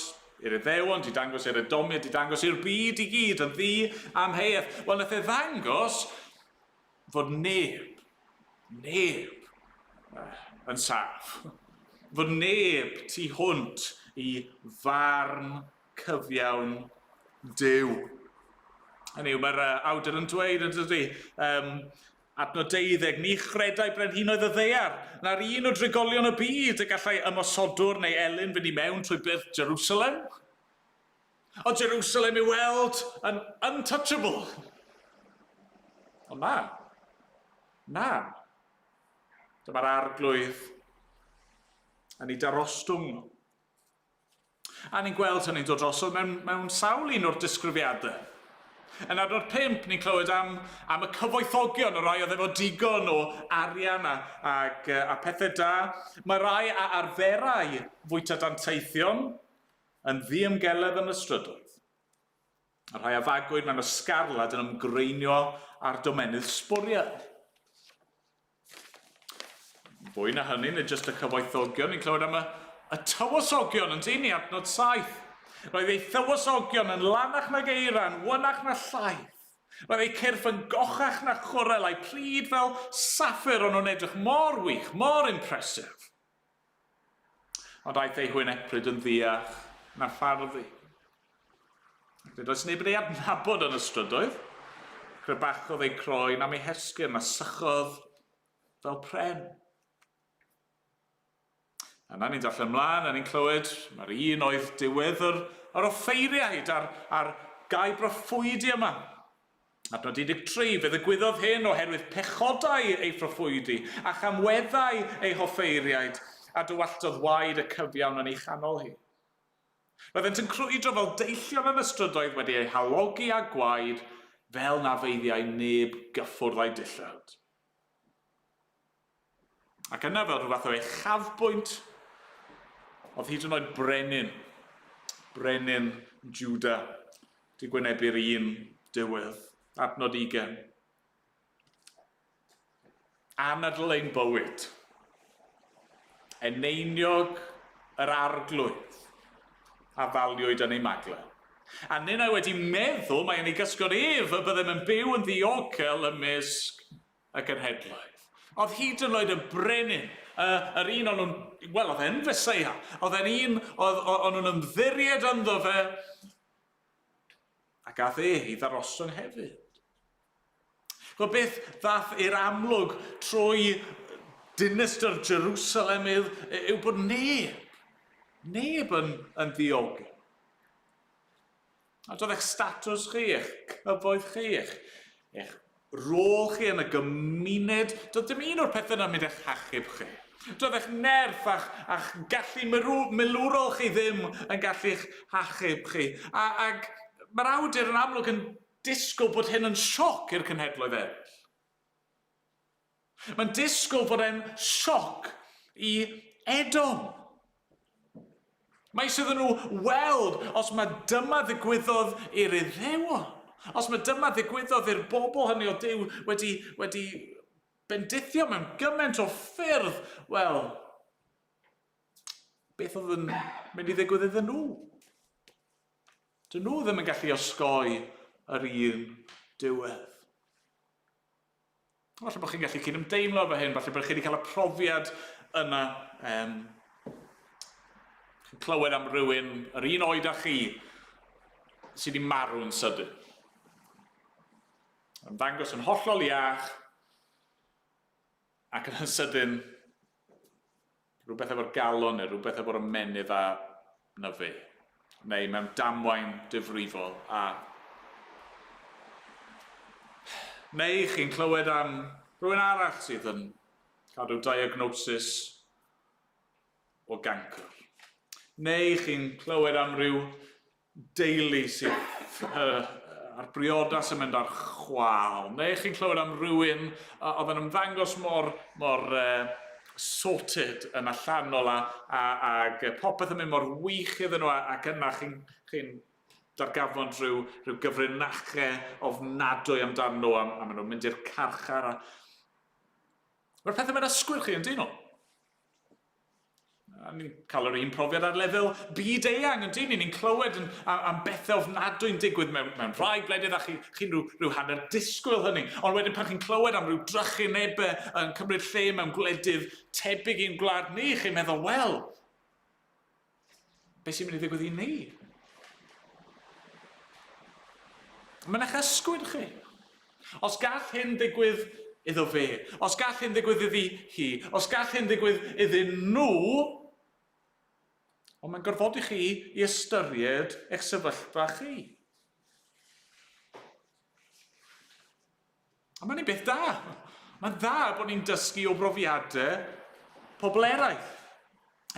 i'r Iddewon, di dangos i'r Edomiaid, di dangos i'r byd i gyd yn ddi amheuaeth. Wel, nath e ddangos fod neb, neb yn saff. Fod neb tu hwnt i farn cyfiawn Duw. Hynny yw, mae'r awdur yn dweud yn dydy, um, adnod 12, ni chredai brenhinoedd y ddaear, na'r un o drigolion y byd y gallai ymosodwr neu elyn fynd i mewn trwy byrth Jerusalem. Ond Jerusalem i'w weld yn untouchable. Ond na. Na. Dyma'r arglwydd yn ei darostwng nhw. A ni'n gweld hynny'n dod drosodd mewn, mewn sawl un o'r disgrifiadau. Yn adnod 5, ni'n clywed am, am y cyfoethogion, y rai oedd efo digon o arian a, ag, a pethau da. Mae rai a arferai fwyta danteithion yn ddiymgeledd yn y strydoedd. Y rhai a fagwyd mewn ysgarlad yn ymgreinio ar domennydd sbwriel. Fwy na hynny, nid jyst y cyfoethogion, ni'n clywed am y, y tywysogion yn dyn ni, adnod 7. Roedd ei thywysogion yn lanach nag eira, yn wynach na llaeth. Roedd eu cyrff yn gochach na chwrel, a'i pryd fel saffir, o'n nhw'n edrych mor wych, mor impressive. Ond aeth ei hwynepryd yn ddiach na pharddu. Ac nid oes neb yn ei adnabod yn y strydoedd. Crebachodd ei croen am ei hesgyrn a sychodd fel pren. Yna ni'n darllen ymlaen a ni'n clywed mae'r un oedd diwedd yr, yr offeiriaid a'r, a'r gau broffwydi yma. Adnod 13, Fe ddigwyddodd hyn oherwydd pechodau ei phroffwydi, a chamweddau ei hoffeiriaid, a dywalltodd waed y cyfiawn yn ei chanol hi. Roeddent yn crwydro fel deillion yn y strydoedd wedi eu halogi â gwaed, fel na feiddiai neb gyffwrdd â'i dillad. Ac yna, fel rhyw fath o uchafbwynt, oedd hyd yn oed brenin, brenin Juda, di gwynebu'r un diwedd, adnod 20. Anadl ein bywyd, eneiniog yr arglwydd, a ddaliwyd yn ei magle. A ninnau wedi meddwl mai yn ei gysgod ef y byddem yn byw yn ddiogel ymysg y genhedloedd. Oedd hyd yn oed y brenin, y, yr un o'n nhw'n, wel, oedd e'n Feseia, oedd e'n un oedd, o'n nhw'n ymddiried ynddo fe, a gath e ei ddarostwng hefyd. Gweld beth ddath i'r amlwg trwy dinistr Jerusalem yw, yw bod neb, neb yn, yn ddiogel. A doedd eich statws chi, eich cyfoeth chi, eich, eich rôl chi yn y gymuned, doedd dim un o'r pethau yna'n mynd eich hachub chi. Doedd eich nerth a'ch, a'ch gallu milwrol chi ddim yn gallu'ch hachub chi. A, ag mae'r awdur yn amlwg yn disgwyl bod hyn yn sioc i'r cenhedloedd eraill. Mae'n disgwyl fod e'n sioc i Edom. Mae eisiau iddyn nhw weld os mae dyma ddigwyddodd i'r Iddewon, os mae dyma ddigwyddodd i'r bobl hynny o Duw wedi, wedi bendithio mewn gymaint o ffyrdd, wel, beth oedd yn mynd i ddigwydd iddyn nhw? Dyn nhw ddim yn gallu osgoi yr un diwedd. Falle bod chi'n gallu cydymdeimlo efo hyn, falle bod chi wedi cael y profiad yna. Um, chi'n clywed am rywun yr un oed â chi sydd wedi marw'n sydyn. Ymddangos yn hollol iach ac yn sydyn Rhywbeth efo'r galon neu rhywbeth efo'r ymennydd a 'na fe. Neu mewn damwain difrifol a... Neu chi'n clywed am rhywun arall sydd yn cael rhyw diagnosis o gancr. Neu chi'n clywed am ryw deulu sydd uh, ar briodas yn mynd ar chwal, neu chi'n clywed am rywun oedd yn ymddangos mor, mor uh, sorted yn allanol a, a, ag popeth yn mynd mor wych iddyn nhw ac yna chi'n chi darganfod rhyw, rhyw gyfrinachau ofnadwy amdano nhw a, a maen nhw'n mynd i'r carchar. A... Mae'r pethau mae'n ysgwyl chi, yn dyn nhw? A ni'n cael yr un profiad ar lefel byd eang, yn dyn ni? Ni'n clywed yn, am, am bethau ofnadwy'n digwydd mewn, mewn rhai gwledydd a chi'n chi rhyw, rhyw hanner disgwyl hynny. Ond wedyn pan chi'n clywed am ryw drychinebau yn cymryd lle mewn gwledydd tebyg i'n gwlad ni, chi'n meddwl, wel, beth sy'n mynd i ddigwydd i ni? Mae'n eich ysgwyd chi. Os gall hyn ddigwydd iddo fe, os gall hyn ddigwydd iddi hi, os gall hyn ddigwydd iddyn nhw, ond mae'n gorfodi chi i ystyried eich sefyllfa chi. A mae'n un beth da. Mae'n dda bod ni'n dysgu o brofiadau pobl eraill.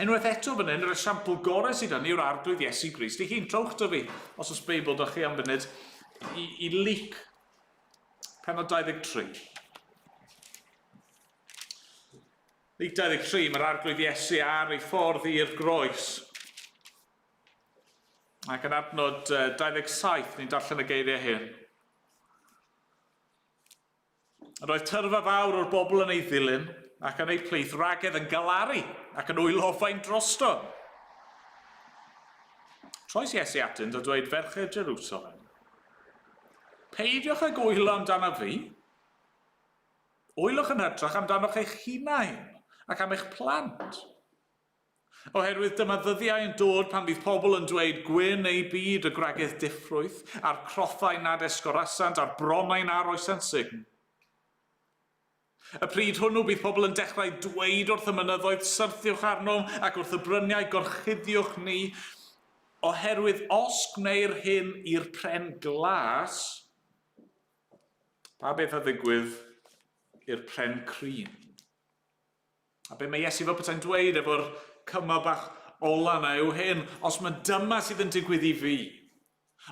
Unwaith eto fan hyn, yr esiampl gorau sydd 'da ni yw'r Arglwydd Iesu Grist ei hun. Trowch 'da fi, os oes Beibl 'da chi am funud, i, i Luc, penod 23. Luc 23, mae'r Arglwydd Iesu ar ei ffordd i'r groes. Ac yn adnod 27, ni'n darllen y geiriau hyn. Yr oedd tyrfa fawr o'r bobl yn ei ddilyn, ac yn eu plith ragedd yn galaru ac yn wylofain drosto. Troes Iesu atynt a dweud, Ferched Jerusalem, peidiwch ag wylo amdano fi. Wylwch yn hytrach amdanoch eich hunain ac am eich plant. Oherwydd dyma ddyddiau yn dod pan fydd pobl yn dweud, Gwyn eu byd y gwragedd diffrwyth, a'r crothau nad esgorasant, a'r bronnau na roesant sugn. Y pryd hwnnw bydd pobl yn dechrau dweud wrth y mynyddoedd, Syrthiwch arnom, ac wrth y bryniau, Gorchuddiwch ni. Oherwydd os gwneir hyn i'r pren glas, pa beth a ddigwydd i'r pren crin? A be mae Iesu fel petai'n dweud efo'r cymal bach ola yna yw hyn, os mae dyma sydd yn digwydd i fi,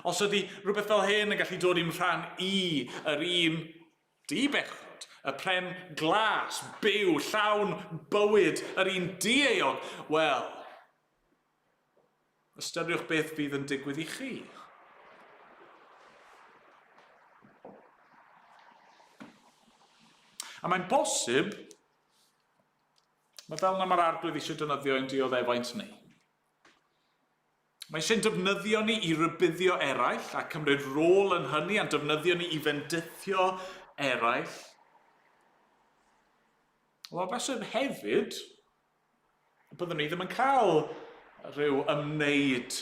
os ydy rhywbeth fel hyn yn gallu dod i'm rhan i, yr un di-bechod, y pren glas, byw, llawn bywyd, yr un di-euog, wel, ystyriwch beth fydd yn digwydd i chi. A mae'n bosib, mae fel na mae'r arglwydd eisiau defnyddio ein dioddefaint ni. Mae eisiau'n defnyddio ni i rybuddio eraill a cymryd rôl yn hynny a'n defnyddio ni i fendithio eraill. Wel, mae'n bosib hefyd byddwn ni ddim yn cael rhyw ymwneud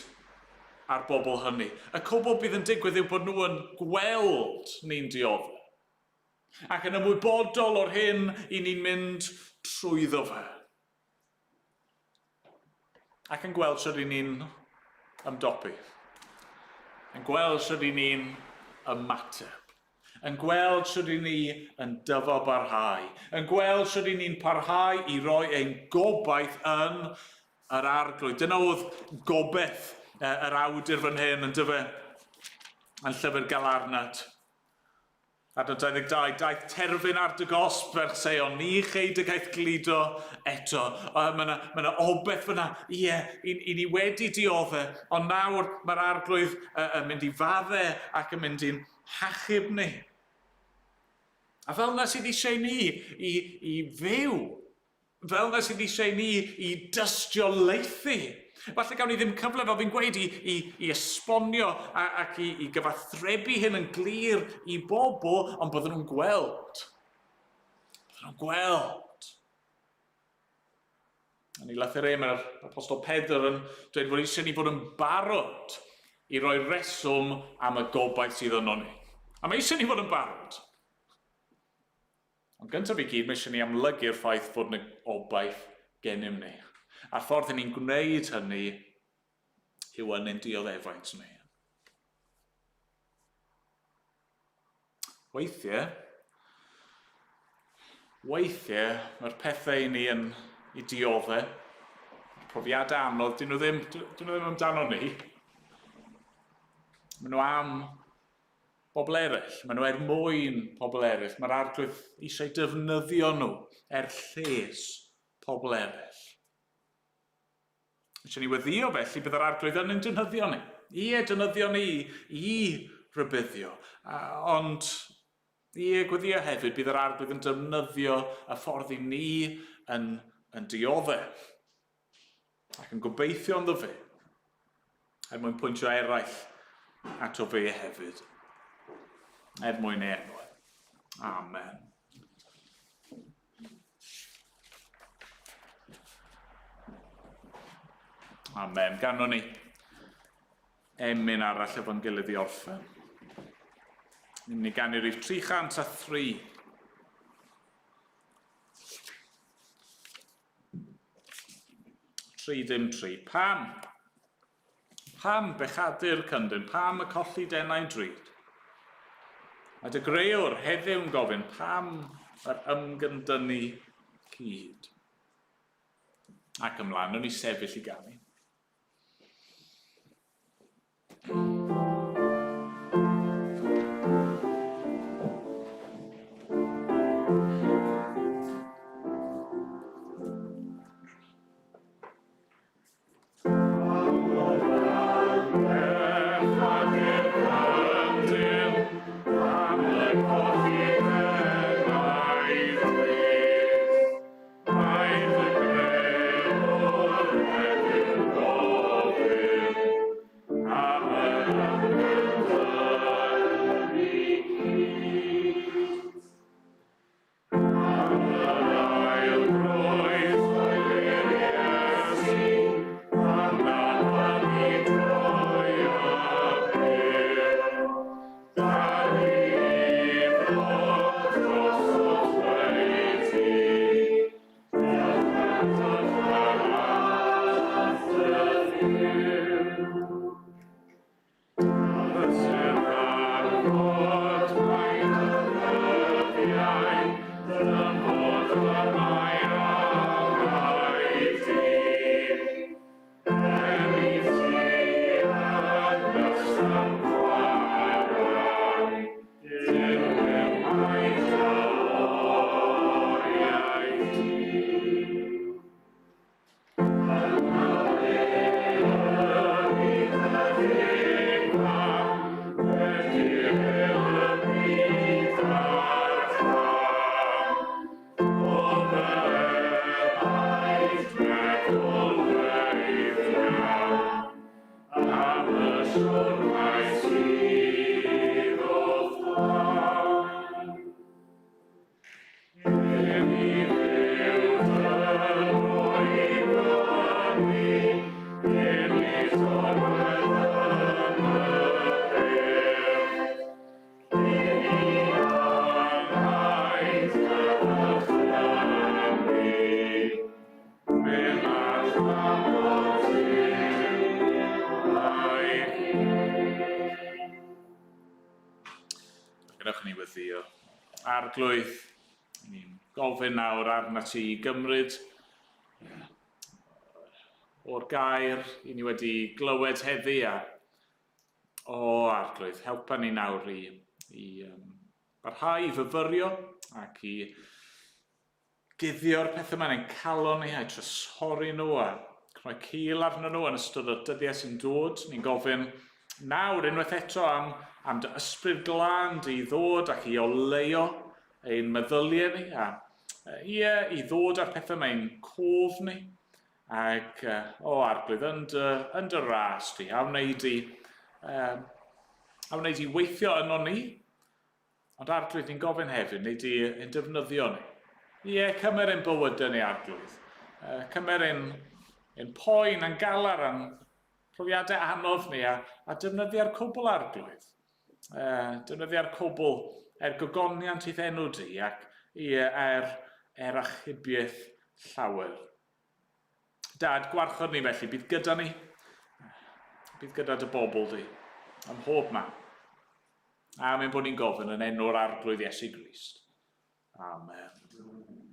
â'r bobl hynny. Y cwbl bydd yn digwydd yw bod nhw yn gweld ni'n dioddef ac yn ymwybodol o'r hyn i ni'n mynd trwyddo fe. Ac yn gweld sut i ni'n ymdopi. Yn gweld sut i ni'n ymateb. Yn gweld sut i ni yn dyfo barhau. Yn gweld sut i ni'n parhau i roi ein gobaith yn yr arglwydd. Dyna oedd gobaith yr awdur fan hyn yn dyfe yn llyfr Galarnad. Adnod 22, daeth terfyn ar dy gosb, ferch Seion, ni chei dy gaeth gludo eto. Mae yna ma na obeth fyna, ie, i, i ni wedi diodde, ond nawr mae'r arglwydd yn mynd i fadde ac yn mynd i'n hachub ni. A fel yna sydd eisiau ni i, i fyw, fel yna sydd eisiau ni i dystiolaethu. Falle gawn ni ddim cyfle, fel fi'n gweud, i, i, i esbonio a, ac i, i gyfathrebu hyn yn glir i bobl, ond byddwn nhw'n gweld. Byddwn nhw'n gweld. Yn ei lythyr e, mae'r apostol Pedr yn dweud fod eisiau ni fod yn barod i roi reswm am y gobaith sydd yno ni. A mae eisiau ni fod yn barod. Ond gyntaf i gyd, mae eisiau ni amlygu'r ffaith fod yna obaith gennym ni. A'r ffordd i ni'n gwneud hynny yw yn ein dioddefaint ni. Weithiau, weithiau mae'r pethau i ni yn i dioddau, profiadau anodd, dyn nhw ddim, dyn nhw ddim amdano ni. Maen nhw am bobl eraill, maen nhw er mwyn pobl eraill. Mae'r arglwydd eisiau defnyddio nhw er lles pobl eraill. Eisiau ni weddio felly bydd yr arglwydd yn ein defnyddio ni. Ie, defnyddio ni i rybuddio. Ond ie, gweddio hefyd bydd yr arglwydd yn defnyddio y ffordd i ni yn, yn dioddef. Ac yn gobeithio ynddo fe. Er mwyn pwyntio eraill ato fe hefyd. Er mwyn ei enw. Amen. Amen. Ganon ni emyn arall efo'n gilydd i orffen. Ni'n mynd i ganu rhif 303. 33. Pam? Pam, bechadur cyndyn, pam y colli denau drud? Mae dy grëwr heddiw'n gofyn pam yr ymgyndynnu cyd. Ac ymlaen, nhw'n i sefyll i ganu. Gadewch ni weddïo. Arglwydd, ni'n gofyn nawr arnat ti i gymryd o'r gair i ni wedi glywed heddi a o Arglwydd, helpa ni nawr i, i um, barhau i fyfyrio ac i guddio'r pethau yma yn ein calon ni a'u trysori nhw a rhoi cil arnyn nhw yn ystod y dyddiau sy'n dod. Ni'n gofyn nawr unwaith eto am, am dy ysbryd glân di i ddod ac i oleuo ein meddyliau ni a ie, i ddod â'r pethau yma i'n cof ni ac o arglwydd yn dy, yn dy ras di a wnei di um, a wnei di weithio yno ni. Ond Arglwydd, ni'n gofyn hefyd, wnei di ein defnyddio ni. Ie, cymer ein bywydau ni, Arglwydd. Cymer ein, ein poen a'n galar a'n profiadau anodd ni a, a defnyddio'r cwbl, Arglwydd. Defnyddio'r cwbl er gogoniant i'th enw di ac ie, er, er achubiaeth llawer. Dad, gwarchod ni felly, bydd gyda ni, bydd gyda dy bobl di, ym mhob man. Am ein bod ni'n gofyn yn enw'r Arglwydd Iesu Grist. Amen.